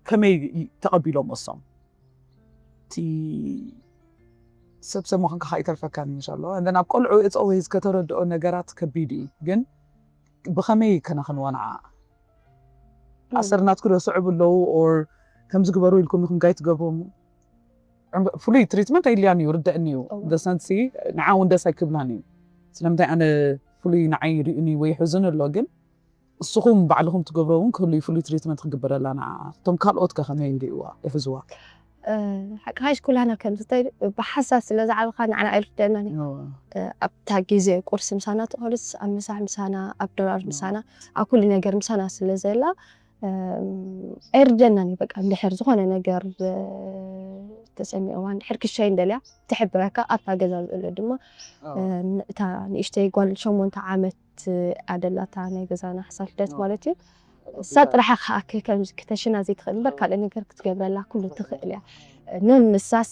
ከመይ ተቐቢሎም እሶም እቲ ሰብ ሰብ ምዃንካ ከዓ ይተርፈካን እንሻሎ and then ኣብ ቆልዑ it's always ከተረድኦ ነገራት ከቢድ እዩ ግን ብኸመይ ከናኽንዋ ንዓ ኣሰር ናትኩ ዶ ስዕቡ ኣለዉ or ከምዚ ግበሩ ኢልኩም ኢኹም ጋይ ትገብሮም ፍሉይ ትሪትመንት ኣይልያን እዩ ርድእኒ እዩ ደሰንሲ ንዓ እውን ደስ ኣይክብላን እዩ ስለምንታይ ኣነ ፍሉይ ንዓይ ይርእኒ ወይ ይሕዝን ኣሎ ግን እስኹም ባዕልኹም ትገብሮ እውን ክህሉ ፍሉይ ትሪትመንት ክግበረላ ንዓ እቶም ካልኦት ከ ከመይ እንዲእዋ ይሕዝዋ ሓቂ ሃይስኩል ኣና ከምዚ እንታይ ብሓሳብ ስለ ዝዓበኻ ንዓና ኣይርደናን ኣብታ ግዜ ቁርሲ ምሳና ትኾንስ ኣብ ምሳሕ ምሳና ኣብ ድራር ምሳና ኣብ ኩሉ ነገር ምሳና ስለ ዘላ ኣይርደናን እዩ በቃ እንድሕር ዝኾነ ነገር ተሰሚዕዋ እንድሕር ክሻይ እንደልያ ትሕብረካ ኣብታ ገዛ ዝእለ ድማ እታ ንእሽተይ ጓል ሸሞንተ ዓመት ኣደላታ ናይ ገዛና ሓሳስ ልደት ማለት እዩ እሳ ጥራሕ ከኣክ ከምዚ ክተሽና ዘይትኽእል እምበር ካልእ ነገር ክትገብረላ ኩሉ ትኽእል እያ ንን ንሳስ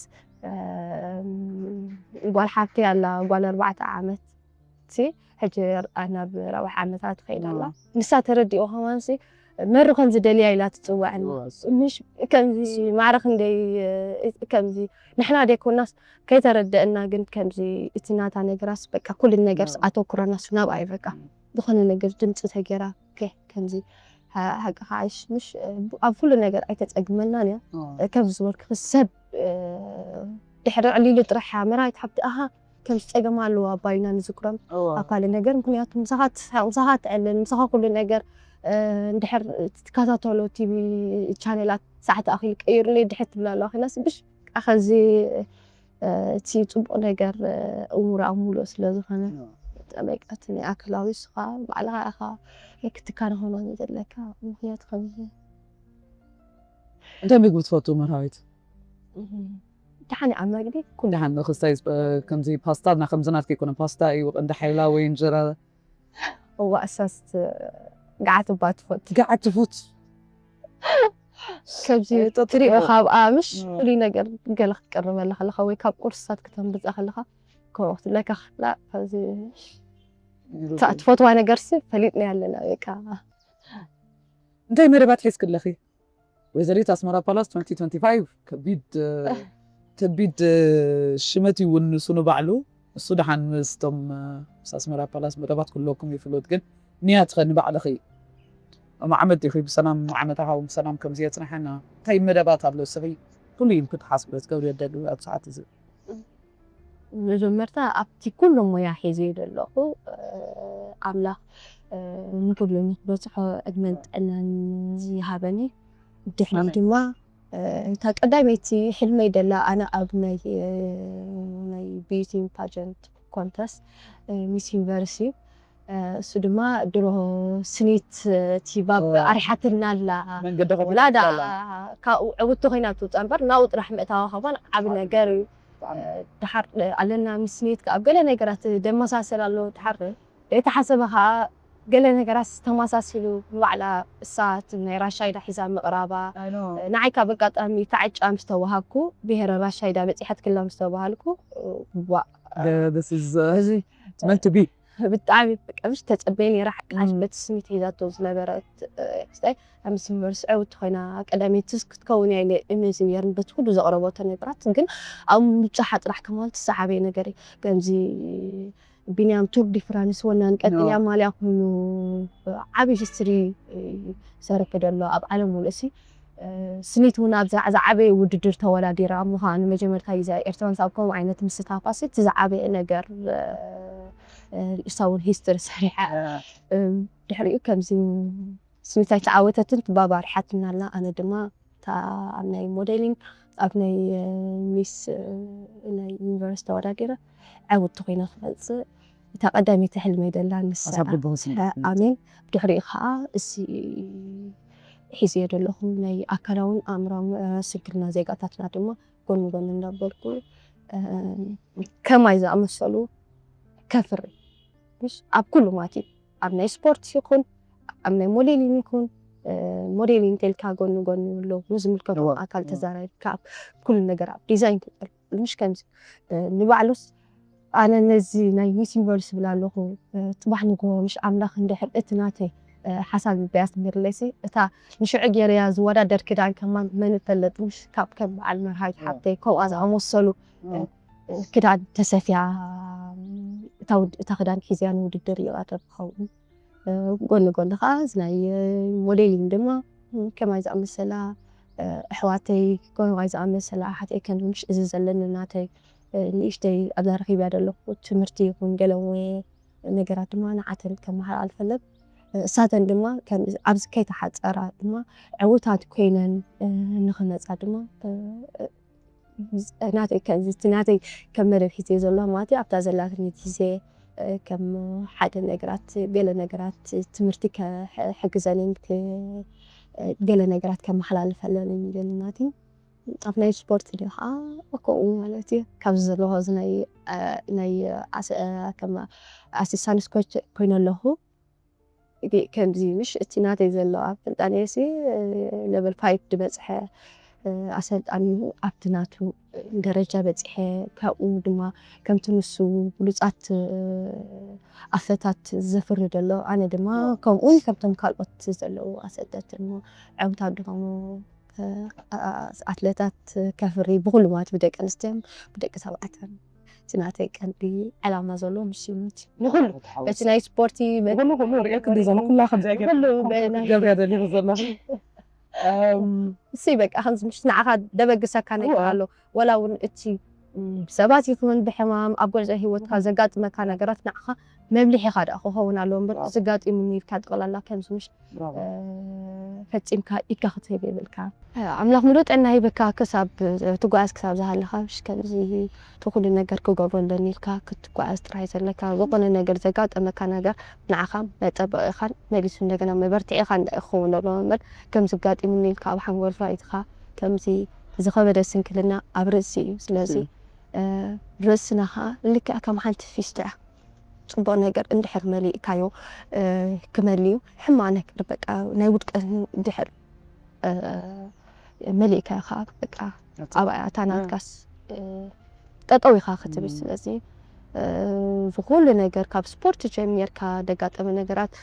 ጓል ሓብቲ ኣላ ጓል ኣርባዕተ ዓመት ሕጂ ናብ ራብሕ ዓመታት ትኸይድ ኣላ ንሳ ተረዲኦ ከማንሲ መሪ ከም ዝደልያ ኢላ ትጽውዐና። ምሽ ከምዚ ማዕረ ክንደይ፣ እ፣ ከምዚ ንሕና ደይኮናስ ከይተረደእና፣ ግን ከምዚ እቲ ናታ ነገራስ በቃ ኩሉ ነገርስ ኣተኩረናስ ናብኣ እዩ በቃ። ዝኾነ ነገር ድምፂ ተገይራ፣ ኦኬ፣ ከምዚ ሓ-፣ ሓቂ ከዓ እሺ፣ ምሽ፣ እ፣ ኣብ ኩሉ ነገር ኣይተጸግመናን እያ። ከምዚ ዝበልኩ ሰብ፣ እ፣ ድሕሪ ዕሊሉ ጥራሕ እያ መራይት ሓብቲ፣ ኣሃ፣ ከምዚ ጸገም ኣለዎ ኣባይና ንዝክሮም ኣብ ካልእ ነገር፣ ምክንያቱ ምሳኻ ትስሕቕ፣ ምሳኻ ትዕልል፣ ምሳኻ ኩሉ ነገር፣ እ፣ እንድሕር ትከታተሎ ቲቪ ቻነላት ሰዓት ኣኺል ቀይሩለይ ድሕር ትብላ ኣለዋ ኮይናስ፣ ብሽ፣ ከዚ፣ እ፣ እቲ ጽቡቕ ነገር፣ እ፣ እሙር ኣብ ሙሉእ ስለ ዝኾነ፣ ጠበቃ እቲ ናይ ኣካላዊ ንስኻ ባዕልኻ ኢኻ ክትካነ ኾኖ ዘለካ፣ ምክንያቱ ከምዚ። እንታይ ምግቢ ትፈቱ መርሃዊት? ደሓን ኣብ መግቢ ኩሉ። ደሓን ንክስታይ ዝፈ-፣ ከምዚ ፓስታ እና ከምዚ ናትከ ይኮነ፣ ፓስታ እዩ ቀንዲ ሓይላ ወይ እንጀራ? እዋ እሳስ ገዓት እባ ትፈት። ገዓት ትፉት። ከምዚ ጠጥቆ። ትሪኦ ካብኣ ምሽ እ። ፍሉይ ነገር ገለ ክትቀርበላ ከለኻ ወይ ካብ ቁርስታት ክተምብፃ ከለኻ ከምኡ ክትብለካ ክላ ካብዚ እታ ትፈትዋ ነገርሲ ፈሊጥና ኣለና በቃ። እንታይ መደባት ሒዝክለኺ? ወይዘሪት ኣስመራ ፓላስ twenty twenty-five ከቢድ፣ ከቢድ ሽመት እዩ እውን ንሱ ንባዕሉ። እሱ ደሓን ምስቶም፣ ምስ ኣስመራ ፓላስ መደባት ክህልወኩም ይፍሉጥ፣ ግን ንያትኸ ንባዕልኺ እሞ ዓመት ዲኺ ብሰላም ዓመት ኣኻው ብሰላም ከምዚ የጽንሐና። እንታይ መደባት ኣሎ እስኺ ፍሉይ ኢልኪ ትሓስቢ ትገብርዮ ደሊ ኣብ ሰዓት እዚ? መጀመርታ ኣብቲ ኩሉ ሞያ ሒዘ ዘለኹ፣ እ፣ ኣምላኽ፣ እ፣ ንኩሉ ንክበፅሖ ዕድመን ጥዕናን ዝሃበኒ። ድሕሪ ኣሜን። ድማ፣ እ፣ እታ ቀዳመይቲ ሕልመይ ደላ ኣነ ኣብ ናይ፣ እ፣ ናይ ቢዩቲ ፓጀንት ኮንተስት፣ እ፣ ሚስ ዩኒቨርስ እዩ። እ፣ እሱ ድማ ድሮ ስኒት፣ እ፣ እቲ ባብ ዋ። ኣርሓትና ኣላ። መንገዲ ወላ ዳ ከላ ካብኡ ዕውቲ ኮይና ትውፅእ እምበር ናብኡ ጥራሕ ምእታዋ ከማን ዓቢ ነገር እዩ። እ፣ ድሓር፣ እ፣ ኣለና ሚስ ስኒት ኣብ ገለ ነገራት ደመሳሰል ኣሎ። ድሓር ዘይተሓሰበ ከዓ ገለ ነገራት ተመሳሲሉ ንባዕላ እሳ እቲ ናይ ራሻይዳ ሒዛ ምቕራባ። ንዓይ ካብ ኣጋጣሚ ተዓጫ ምስ ተዋሃብኩ ብሄረ ራሻይዳ በፂሐት ክላ ምስ ተባሃልኩ፣ ዋ፣ The- this is, uh, እዚ it's meant to be። ብጣዕሚ በቃ ምሽ ተጸበየ ነይረ። ሓቂ ሓቂ በቲ ስሚት ሒዛቶ ዝነበረት፣ እ፣ ክስታይ ኣብ ምስ ዩኒቨርሲቲ ዕውቲ ኮይና ቀዳመይቲ ክትከውን እያ ኢለ እምነ ነይረ በቲ ኩሉ ዘቕረበቶ ነገራት። ግን ኣብ ምብጻሓ ጥራሕ ከማን እቲ ዝዓበየ ነገር እዩ። ከምዚ ቢንያም ቱር ዲ ፍራንስ ወናን ቀጠልያ ማልያ ኮይኑ ዓቢ ሂስትሪ ይሰርሕ ዘሎ ኣብ ዓለም ሙሉእ ሲ። እ፣ ስኒት እውን ኣብዛ ዝዓበየ ውድድር ተወዳዲራ ምዃኑ መጀመርታ ግዜ ኤርትራውያን ኣብ ከምኡ ዓይነት ምስታፋ ሲ እቲ ዝዓበየ ነገር፣ እ፣ እ፣ ርእሳ እውን ሂስትሪ ሰሪሓ። እ፣ ድሕሪኡ ከምዚ ስኒት ኣይተዓወተትን ትባባር ሓትና ኣላ። ኣነ ድማ እታ ኣብ ናይ ሞዴሊንግ ኣብ ናይ፣ እ፣ ሚስ፣ እ፣ ናይ ዩኒቨርሲቲ ተወዳዲረ ዕውቲ ኮይነ ክመጽእ እታ ቀዳመይቲ ሕልመይ ደላ ንሳ ሓሳብ እያ። ልቢ ወስኒ። ኣሜን። ብድሕሪኡ ከዓ እዚ ሒዘዮ ዘለኹ ናይ ኣካላውን ኣእምራውን፣ እ፣ ስንክልና ዜጋታትና ድማ ጎኒ ጎኒ እንዳበልኩ፣ እ፣ ከማይ ዝኣመሰሉ ከፍሪ። ምሽ ኣብ ኩሉ ማለት እዩ። ኣብ ናይ ስፖርት ይኹን፣ ኣብ ናይ ሞዴሊንግ ይኹን፣ እ፣ ሞዴሊንግ እንተልካ ጎኒ ጎኒ ኣሎ፣ ምስ ዝምልከቶም እዋ፣ ኣካል እዋ። ተዛራሪብካ ኣብ ኩሉ ነገር ኣብ ዲዛይን ክጠል-፣ ምሽ ከምዚ፣ እ፣ ንባዕሉስ ኣነ ነዚ ናይ ሚስ ዩኒቨርስ ዝብል ኣለኹ፣ እ፣ ጽባሕ ንግሆ ምሽ ኣምላኽ እንድሕር እቲ ናተይ፣ እ፣ ሓሳብ ብያስ ሚርለሲ፣ እታ ንሽዑ ገይረያ ዝወዳደር ክዳን ከማን መን ይፈለጥ፣ ምሽ ካብ ከም በዓል መርሃዊት እዋ። ሓብተይ ከምኣ ዝኣመሰሉ፣ እዋ። እ፣ ክዳን ተሰፍያ፣ እታ ውድ-፣ እታ ክዳን ሒዝያ ንውድድር ይቐርብ ክኸውን። እ፣ ጎኒ ጎኒ ከዓ እዚ ናይ፣ እ፣ ሞዴሊንግ ድማ፣ እ፣ ከማይ ዝኣመሰላ፣ እ፣ ኣሕዋተይ፣ ከማይ ዝኣመሰላ ኣሓተይ ከም ምሽ እዚ ዘለኒ ናተይ፣ እ፣ ንእሽተይ ኣብዛ ረኺብያ ዘለኹ ትምህርቲ ይኹን ገለ እሞ ነገራት ድማ ንዓተን ከመሓላልፈለን። እ፣ እሳተን ድማ ከም ኣብዚ ከይተሓጸራ ድማ ዕዉታት ኮይነን፣ እ፣ ንኽመጻ ድማ፣ እ፣ ናተይ ከምዚ እቲ ናተይ ከም መደብ ሒዘ ዘሎ ማለት እዩ። ኣብታ ዘላትኒ ግዜ፣ እ፣ ከም ሓደ ነገራት፣ ገለ ነገራት ትምህርቲ ከ-፣ ሕግዘንን ክ-፣ እ፣ ገለ ነገራት ከመሓላልፈለንን ገለ ናትይ። ኣብ ናይ ስፖርት ዲ ከዓ ከምኡ ማለት እዩ። ካብዚ ዘለኹ እዚ ናይ፣ እ፣ ናይ ኣስ-፣ እ፣ ከም ኣሲስታንስ ኮች ኮይነ ኣለኹ። ግ-፣ ከምዚ ምሽ እቲ ናተይ ዘሎ ኣብ ስልጣኔ ሲ፣ እ፣ ሌቨል ፋይቭ ዝበጽሐ ኣሰልጣኒኡ ኣብቲ ናቱ ደረጃ በጺሐ፣ ካብኡ ድማ ከምቲ ንሱ ብሉጻት ኣፈታት ዘፍሪ ዘሎ፣ ኣነ ድማ ከምኡ ከምቶም ካልኦት ዘለዉ ኣሰልጠንቲ እሞ ዕውታት ዝኾኑ ኣትለታት ከፍሪ ብኹሉ ማለት ብደቂ ኣንስትዮን ብደቂ ተባዕትዮን እቲ ናተይ ቀንዲ ዕላማ ዘለዎ ምስ እዩ። ንኹሉ በቲ ናይ ስፖርቲ ንኹሉ ርእየት ዲዛ ንኩላ ከምዚኣ ገይረ ኩሉ ብናይ ገብርያ ደሊኹ ዘለኹ እሱ በቃ ከምዚ ምሽ ንዓኻ ደበግሰካ ነገር ኣሎ። ወላ እውን እቲ ሰባት ይኹን ብሕማም ኣብ ጎዕዞ ህይወትካ ዘጋጥመካ ነገራት ንዓኻ መምልሒኻ ደኣ ክኸውን ኣለዎ እምበር ዘጋጢሙኒ ኢልካ ጠቕላላ ከምዚ ምሽ ፈጺምካ ኢድካ ክትህብ የብልካ። ኣምላኽ ምሉእ ጥዕና ሂብካ ክሳብ ትጓዓዝ ክሳብ ዝሃለኻ ምሽ ከምዚ እቲ ኩሉ ነገር ክገብሮ ኣለኒ ኢልካ ክትጓዓዝ ጥራይ ዘለካ ዝኾነ ነገር ዘጋጠመካ ነገር ንዓኻ መጸበቒኻን መሊሱ እንደገና መበርትዒኻን ደኣ ክኸውን ኣለዎ እምበር ከምዚ ኣጋጢሙኒ ኢልካ ኣብ ሓንጎልካ ኢትኻ ከምዚ ዝኸበደ ስንክልና ኣብ ርእሲ እዩ። ስለዚ ርእስና ኸዓ ልክዕ ከም ሓንቲ ፊስቶ እያ። ጽቡቕ ነገር እንድሕር መሊእካዮ ክመልዩ፣ ሕማቕ ነገር በቃ ናይ ውድቀት እንድሕር መሊእካዮ ከዓ በቃ ኣብኣ እታ ናትካስ ጠጠው ኢኻ ክትብል። ስለዚ ዝኩሉ ነገር ካብ ስፖርት ጀሚርካ ደጋጠመ ነገራት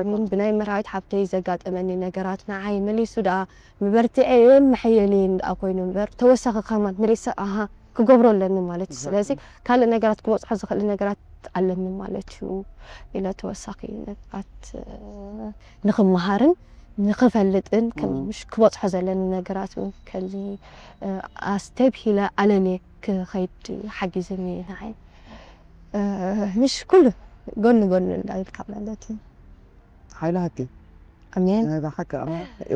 እውን ብናይ መርሃዊት ሓብተይ ዘጋጠመኒ ነገራት ንዓይ መሊሱ ደኣ መበርትዒን መሐየሊን ደኣ ኮይኑ እምበር ተወሳኺ ከማን መሊሰ ኣሃ ክገብሮ ኣለኒ ማለት እዩ። ስለዚ ካልእ ነገራት ክበፅሖ ዝኽእል ነገራት ኣለኒ ማለት እዩ ኢለ ተወሳኺ ነገራት ንኽመሃርን ንኽፈልጥን ከምዚ ምሽ ክበፅሖ ዘለኒ ነገራት እውን ከምዚ ኣስተብሂለ ኣለልየ ክኸይድ ሓጊዝኒ ንዓይ ምሽ ኩሉ ጎኒ ጎኒ እንዳኢልካ ማለት እዩ። ሓይሊ ሃኪ ኣሜን። ናይ ብሓቂ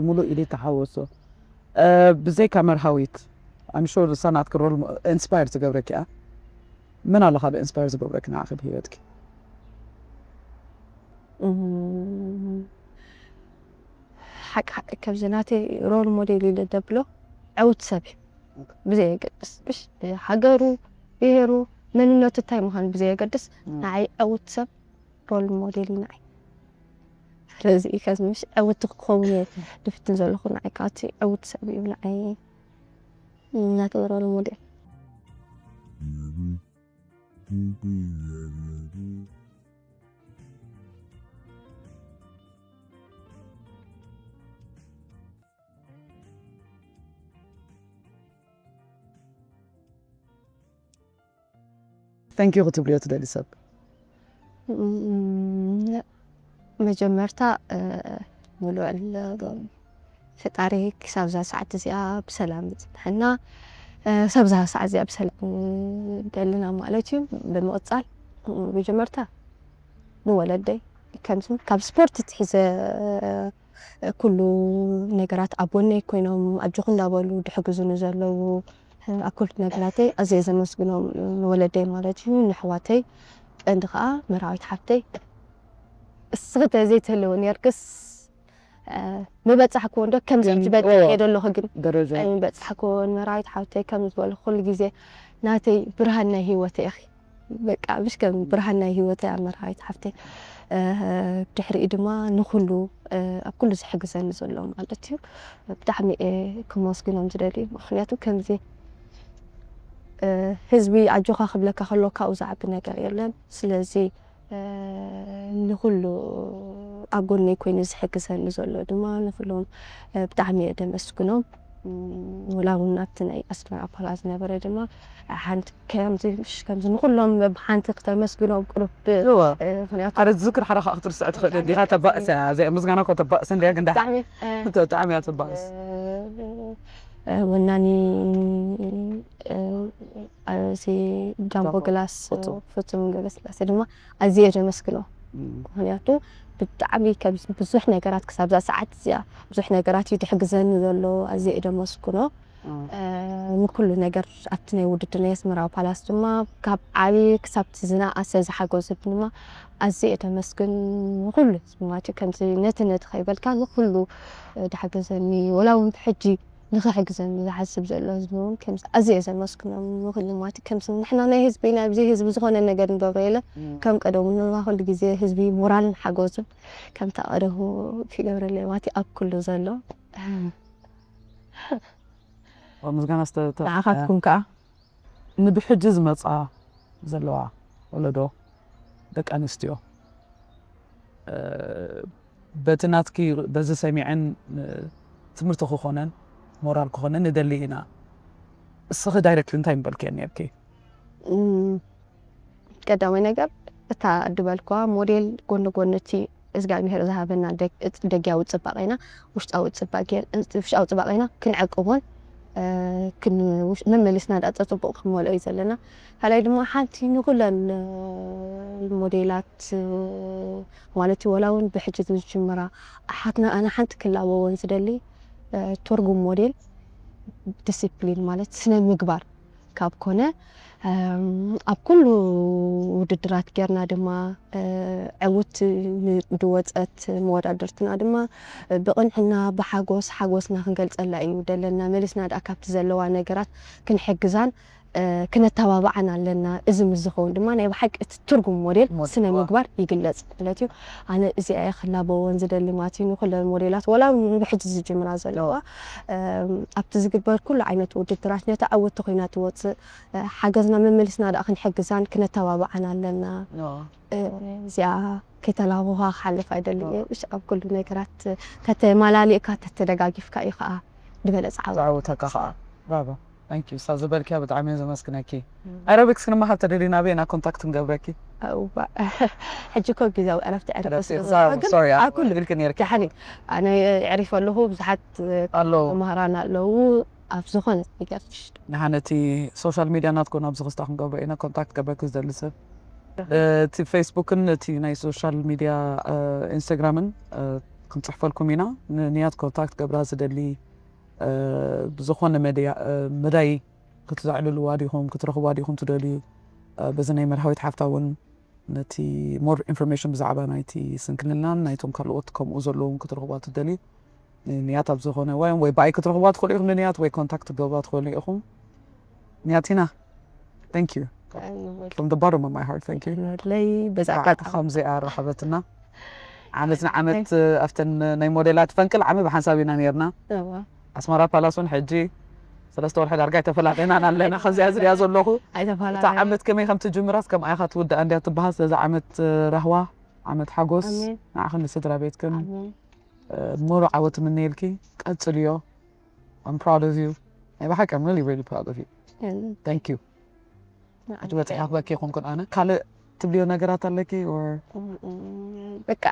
ሙሉእ ኢደ ተሓወሶ ብዘይካ መርሃዊት ኣምሹር እሳ ናትክ ሮል ኢንስፓየር ትገብረኪ እያ። መን ኣሎ ካልእ ኢንስፓየር ዝገብረኪ ንዓኺ ብሂወትኪ? ሓቂ ሓቂ ከምዚ ናተይ ሮል ሞዴል ኢለ ደብሎ ዕውት ሰብ እዩ። ብዘየገድስ ብሽ ሃገሩ፣ ብሄሩ፣ መንነቱ እንታይ ምዃኑ ብዘየገድስ ንዓይ ዕውት ሰብ ሮል ሞዴል እዩ ንዓይ። ስለዚ እዩ ከዚ ምሽ ዕውት ክኸውን እየ ድፍትን ዘለኹ ንዓይ ካብቲ ዕውት ሰብ እዩ ንዓይ ናተይ ሮል ሞዴል። Thank you ክትብልዮ ትደሊ ሰብ? መጀመርታ ንልዑል ፈጣሪ ክሳብ እዛ ሰዓት እዚኣ ብሰላም ዝፅንሐና ክሳብ እዛ ሰዓት እዚኣ ብሰላም ደልና ማለት እዩ። ብምቕፃል መጀመርታ ንወለደይ ከምዚ ካብ ስፖርት ትሒዘ ኩሉ ነገራት ኣብ ጎነይ ኮይኖም ኣጆኹ እንዳበሉ ድሕግዙኒ ዘለዉ ኣብ ኩሉ ነገራተይ ኣዝየ ዘመስግኖም ንወለደይ ማለት እዩ። ንኣሕዋተይ ቀንዲ ከዓ መርሃዊት ሓፍተይ እስኺ ተዘይትህልዊ ነርክስ ምበፃሕክዎ እንዶ ከምዚ ሕጂ በፂሐ ኣለኹ ግን ደረጃ ኣይምበፃሕክዎን መርሃዊት ሓፍተይ ከም ዝበሉ ኩሉ ግዜ ናተይ ብርሃን ናይ ህይወተይ ኢኺ። በቃ ምሽ ከም ብርሃን ናይ ህይወተይ እያ መርሃዊት ሓፍተይ። ድሕሪኡ ድማ ንኩሉ ኣብ ኩሉ ዝሕግዘኒ ዘሎ ማለት እዩ። ብጣዕሚ እየ ክመስግኖም ዝደሊ ምክንያቱ ከምዚ ህዝቢ ኣጆኻ ክብለካ ከሎ ካብኡ ዝዓቢ ነገር የለን። ስለዚ ንኩሉ ኣብ ጎነይ ኮይኑ ዝሕግዘኒ ዘሎ ድማ ንኩሎም ብጣዕሚ እየ ደመስግኖም። ወላ እውን ኣብቲ ናይ ኣስመራ ፓላ ዝነበረ ድማ ሓንቲ ከምዚ ምሽ ከምዚ ንኩሎም ብሓንቲ ክተመስግኖም ቅሩብ እወ ምክንያቱ ኣረ ዝዝክር ሓደ ከዓ ክትርስዕ ትኽእል እንዲኻ ተባእስ እያ እዚኣ ምስጋና እኮ ተባእስ እንዲያ ግን ደሓ ብጣዕሚ ብጣዕሚ እያ ተባእስ ወናኒ እዚ ጃምቦ ግላስ ፍጹም ገብረስላሴ ድማ ኣዝየ ደመስግኖ። ምክንያቱ ብጣዕሚ ብዙሕ ነገራት ክሳብ እዛ ሰዓት እዚኣ ብዙሕ ነገራት እዩ ዝሕግዘኒ ዘሎ። ኣዝየ ደመስግኖ ንኩሉ ነገር ኣብቲ ናይ ውድድር ናይ ኣስመራዊ ፓላስ ድማ ካብ ዓብዪ ክሳብቲ ዝነኣሰ ዝሓገዙ ድማ ኣዝየ ደመስግን። ንኩሉ ማለት ከምዚ ነቲ ነቲ ከይበልካ ንኩሉ ድሓገዘኒ ወላ እውን ሕጂ ንኽሕግዘኒ ዝሓስብ ዘሎ ህዝቢ እውን ከምዚ ኣዝየ ዘመስግኖም ንኹሉ ማለት ከምዚ ንሕና ናይ ህዝቢ ኢና ኣብዚ ህዝቢ ዝኾነ ነገር ንገብሮ የለ ከም ቀደሙ ንማ ኩሉ ግዜ ህዝቢ ሞራልን ሓገዙን ከምታ ቀደሙ ክገብረለይ ማለት ኣብ ኩሉ ዘሎ ምስጋና ዝተተ ንዓኻትኩም ከዓ ንብሕጂ ዝመፃ ዘለዋ ወለዶ ደቂ ኣንስትዮ በቲ ናትኪ በዚ ሰሚዐን ትምህርቲ ክኾነን ሞራል ክኾነን ንደሊ ኢና። እስኺ ዳይረክትሊ እንታይ ምበልክየን ነርኪ? ቀዳማይ ነገር እታ ድበልኳ ሞዴል ጎኒ ጎኒ እቲ እግዚኣብሔር ዝሃበና ደጊያዊ ፅባቄና ውሽጣዊ ፅባቄና ክንዕቅቦን መመሊስና ዳ ፅቡቅ ክንመልኦ እዩ ዘለና። ካልኣይ ድማ ሓንቲ ንኩለን ሞዴላት ማለት እዩ ወላ እውን ብሕጂ ዝጅምራ ኣሓትና ኣነ ሓንቲ ክላበወን ዝደሊ ትርጉም ሞዴል ዲሲፕሊን ማለት ስነ ምግባር ካብ ኮነ ኣብ ኩሉ ውድድራት ጌርና ድማ ዕውት ድወፀት መወዳደርትና ድማ ብቕንዕና ብሓጎስ ሓጎስና ክንገልፀላ እዩ ደለና። መሊስና ዳ ካብቲ ዘለዋ ነገራት ክንሕግዛን ክነተባብዓን ኣለና። እዚ ምስ ዝኸውን ድማ ናይ ብሓቂ እቲ ትርጉም ሞዴል ስነ ምግባር ይግለፅ ማለት እዩ። ኣነ እዚኣ ክላበወን ዝደሊ ማለት እዩ ንኩለን ሞዴላት ወላ ብሕጂ ዝጅምራ ዘለዋ ኣብቲ ዝግበር ኩሉ ዓይነት ውድድራት ነታ ዕውቲ ኮይና ትወፅእ ሓገዝና መመሊስና ዳ ክንሕግዛን ክነተባብዓን ኣለና። እዚኣ ከይተላበኻ ክሓልፍ ኣይደልን እየ። እሺ ኣብ ኩሉ ነገራት ተተማላሊእካ ተተደጋጊፍካ እዩ ከዓ ዝበለፀ ዓወት። ዝዓወተካ ከዓ ባባ ታንክ ዩ። ሳብ ዝበልክያ ብጣዕሚ እየ ዘመስግነኪ። ኣረቢክስ ክንመሃር ተደሊና ኣበየና ኮንታክት ንገብረኪ? እዋ ሕጂ እኮ ግዜያዊ ዕረፍቲ ዕረፍቲ ስለ ረፍቲ- ዝኾንኩ ሶሪ፣ ግን ሶሪ፣ ኣብ ኩሉ ኢልክን ነርኪ። ዳሓን ኣነ ዕሪፈ ኣለኹ ብዙሓት ኣለዉ። መምህራን ኣለዉ ኣብ ዝኾነ ነገር ንሓነ እቲ ሶሻል ሚድያ ናትኮ ናብ ዝኽስታ ክንገብሮ ኢና ኮንታክት ገብረኪ ዝደሊ ሰብ እቲ ፌስቡክን እቲ ናይ ሶሻል ሚድያ ኢንስታግራምን ክንፅሕፈልኩም ኢና። ንንያት ኮንታክት ገብራ ዝደሊ ብዝኾነ መድያ መዳይ ክትዘዕልልዋ ዲኹም ክትረኽብዋ ዲኹም ትደልዩ? በዚ ናይ መርሃዊት ሓፍታ እውን ነቲ ሞር ኢንፎርሜሽን ብዛዕባ ናይቲ ስንክልናን ናይቶም ካልኦት ከምኡ ዘለዎም ክትረኽብዋ ትደልዩ ንንያት ኣብ ዝኾነ ወይ ወይ ብኣይ ክትረኽብዋ ትኽእሉ ኢኹም ንንያት ወይ ኮንታክት ክትገብርዋ ትኽእሉ ኢኹም። ንያቲና thank you from the bottom of my heart thank you። ለይ በዛ ኣጋጣሚ ከምዚኣ ረኸበትና ዓመት ንዓመት ኣብተን ናይ ሞዴላት ፈንቅል ዓመት ብሓንሳብ ኢና ነርና። ኣስመራ ፓላስ እውን ሕጂ ሰለስተ ወርሒ ዳርጋ ኣይተፈላጠናን ኣለና። ከዚኣ ዝሪኣ ዘለኹ እታ ኣይተፈላለዩ ዓመት ከመይ ከም ትጅምራስ ከም ኣይኻ ትውድኣ እንድያ ትበሃል። ስለዚ ዓመት ራህዋ ዓመት ሓጎስ ኣሜን። ንዓኽን ንስድራ ቤትክን ኣሜን። ምሩዕ ዓወት እምነየልኪ። ቀጽልዮ። I'm proud of you። ናይ ብሓቂ I'm really really proud of you። እም፣ Thank you። ንዓይ ሕጂ በፂሓ ክበኪ ይኹንኩን ኣነ ካልእ ትብልዮ ነገራት ኣለኪ? Or በቃ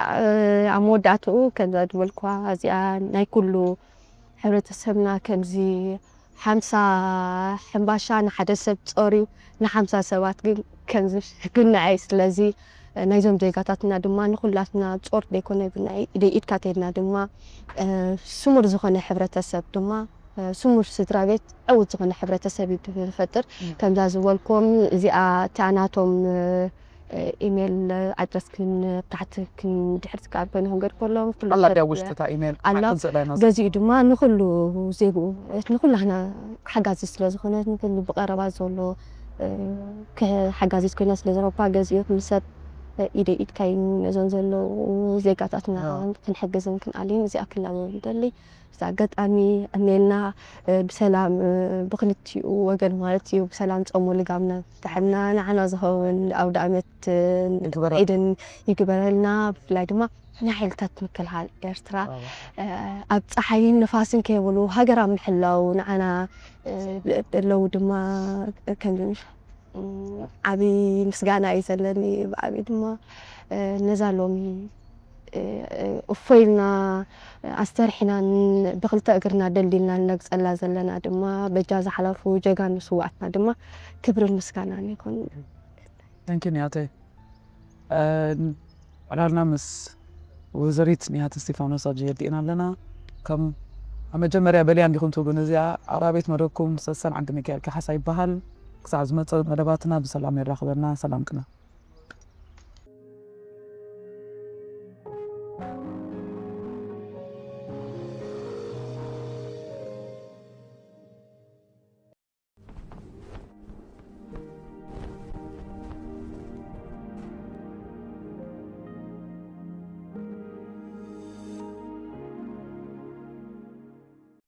ኣብ መወዳእትኡ ከምዛ ዝበልኳ እዚኣ ናይ ኩሉ ሕብረተሰብና ከምዚ ሓምሳ ሕምባሻ ንሓደ ሰብ ጾር እዩ ንሓምሳ ሰባት ግን ከምዚ ግናዐ እዩ። ስለዚ ናይዞም ዜጋታትና ድማ ንኩላትና ጾር ዘይኮነ ግናዐ ኢደ ኢድካ ተይድና ድማ ስሙር ዝኾነ ሕብረተሰብ ድማ ስሙር ስድራ ቤት ዕውት ዝኾነ ሕብረተሰብ እዩ ዝፈጥር። ከምዛ ዝበልኩም እዚኣ እታ ናቶም ኢሜል ኣድረስክን ታሕትክን ድሕርቲ ካብ ኮይኑ ክንገድ ከሎም ኩሉ ኣላ ሰብ ድያ ውሽጥታ ኢሜል ኣላ። ሓቅን ስእላይ ነው። ገዚኡ ድማ ንኩሉ ዜግኡ ንኩላህና ሓጋዚ ስለ ዝኾነ ንኩሉ ብቀረባ ዘሎ ሓጋዚት ኮይና ስለ ዝረባ ገዚኡ ኩሉ ሰብ ኢደ ኢድካይ ነዞም ዘለዉ ዜጋታትና ክንሕግዝን ክንኣልን እዚኣ ክላበ ይደሊ። እዚ ኣጋጣሚ እኔና ብሰላም ብክልቲኡ ወገን ማለት እዩ ብሰላም ጾሙ ልጋምና ተሐና ንዓና ዝኸውን ኣውደ ዓመት ይግበረልና። ዒድን ይግበረልና። ብፍላይ ድማ ናይ ሓይልታት ምክልኻል ኤርትራ ኣብ ፀሓይን ንፋስን ከይብሉ ሃገር ኣብ ምሕላው ንዓና ኣለዉ ድማ ከም ዓብዪ ምስጋና እዩ ዘለኒ። ብዓብዪ ድማ ነዛ ሎሚ እፎይልና ኣስተርሒናን ብክልተ እግርና ደልዲልና ነግፀላ ዘለና ድማ በጃ ዝሓለፉ ጀጋኑ ስዋዕትና ድማ ክብርን ምስጋናን ይኹን። Thank you ንያተይ። ዕላልና ምስ ወይዘሪት ንያት እስቲፋኖስ ኣብዚ ወዲእና ኣለና። ከም ኣብ መጀመርያ በልያ እንዲኹም ትብሉን እዚኣ ኣራቤት መደብኩም ሰሰን ዓዲ ሚካኤል ካሓሳ ይበሃል። ክሳዕ ዝመፀ መደባትና ብሰላም የራኽበና። ሰላም ቅና።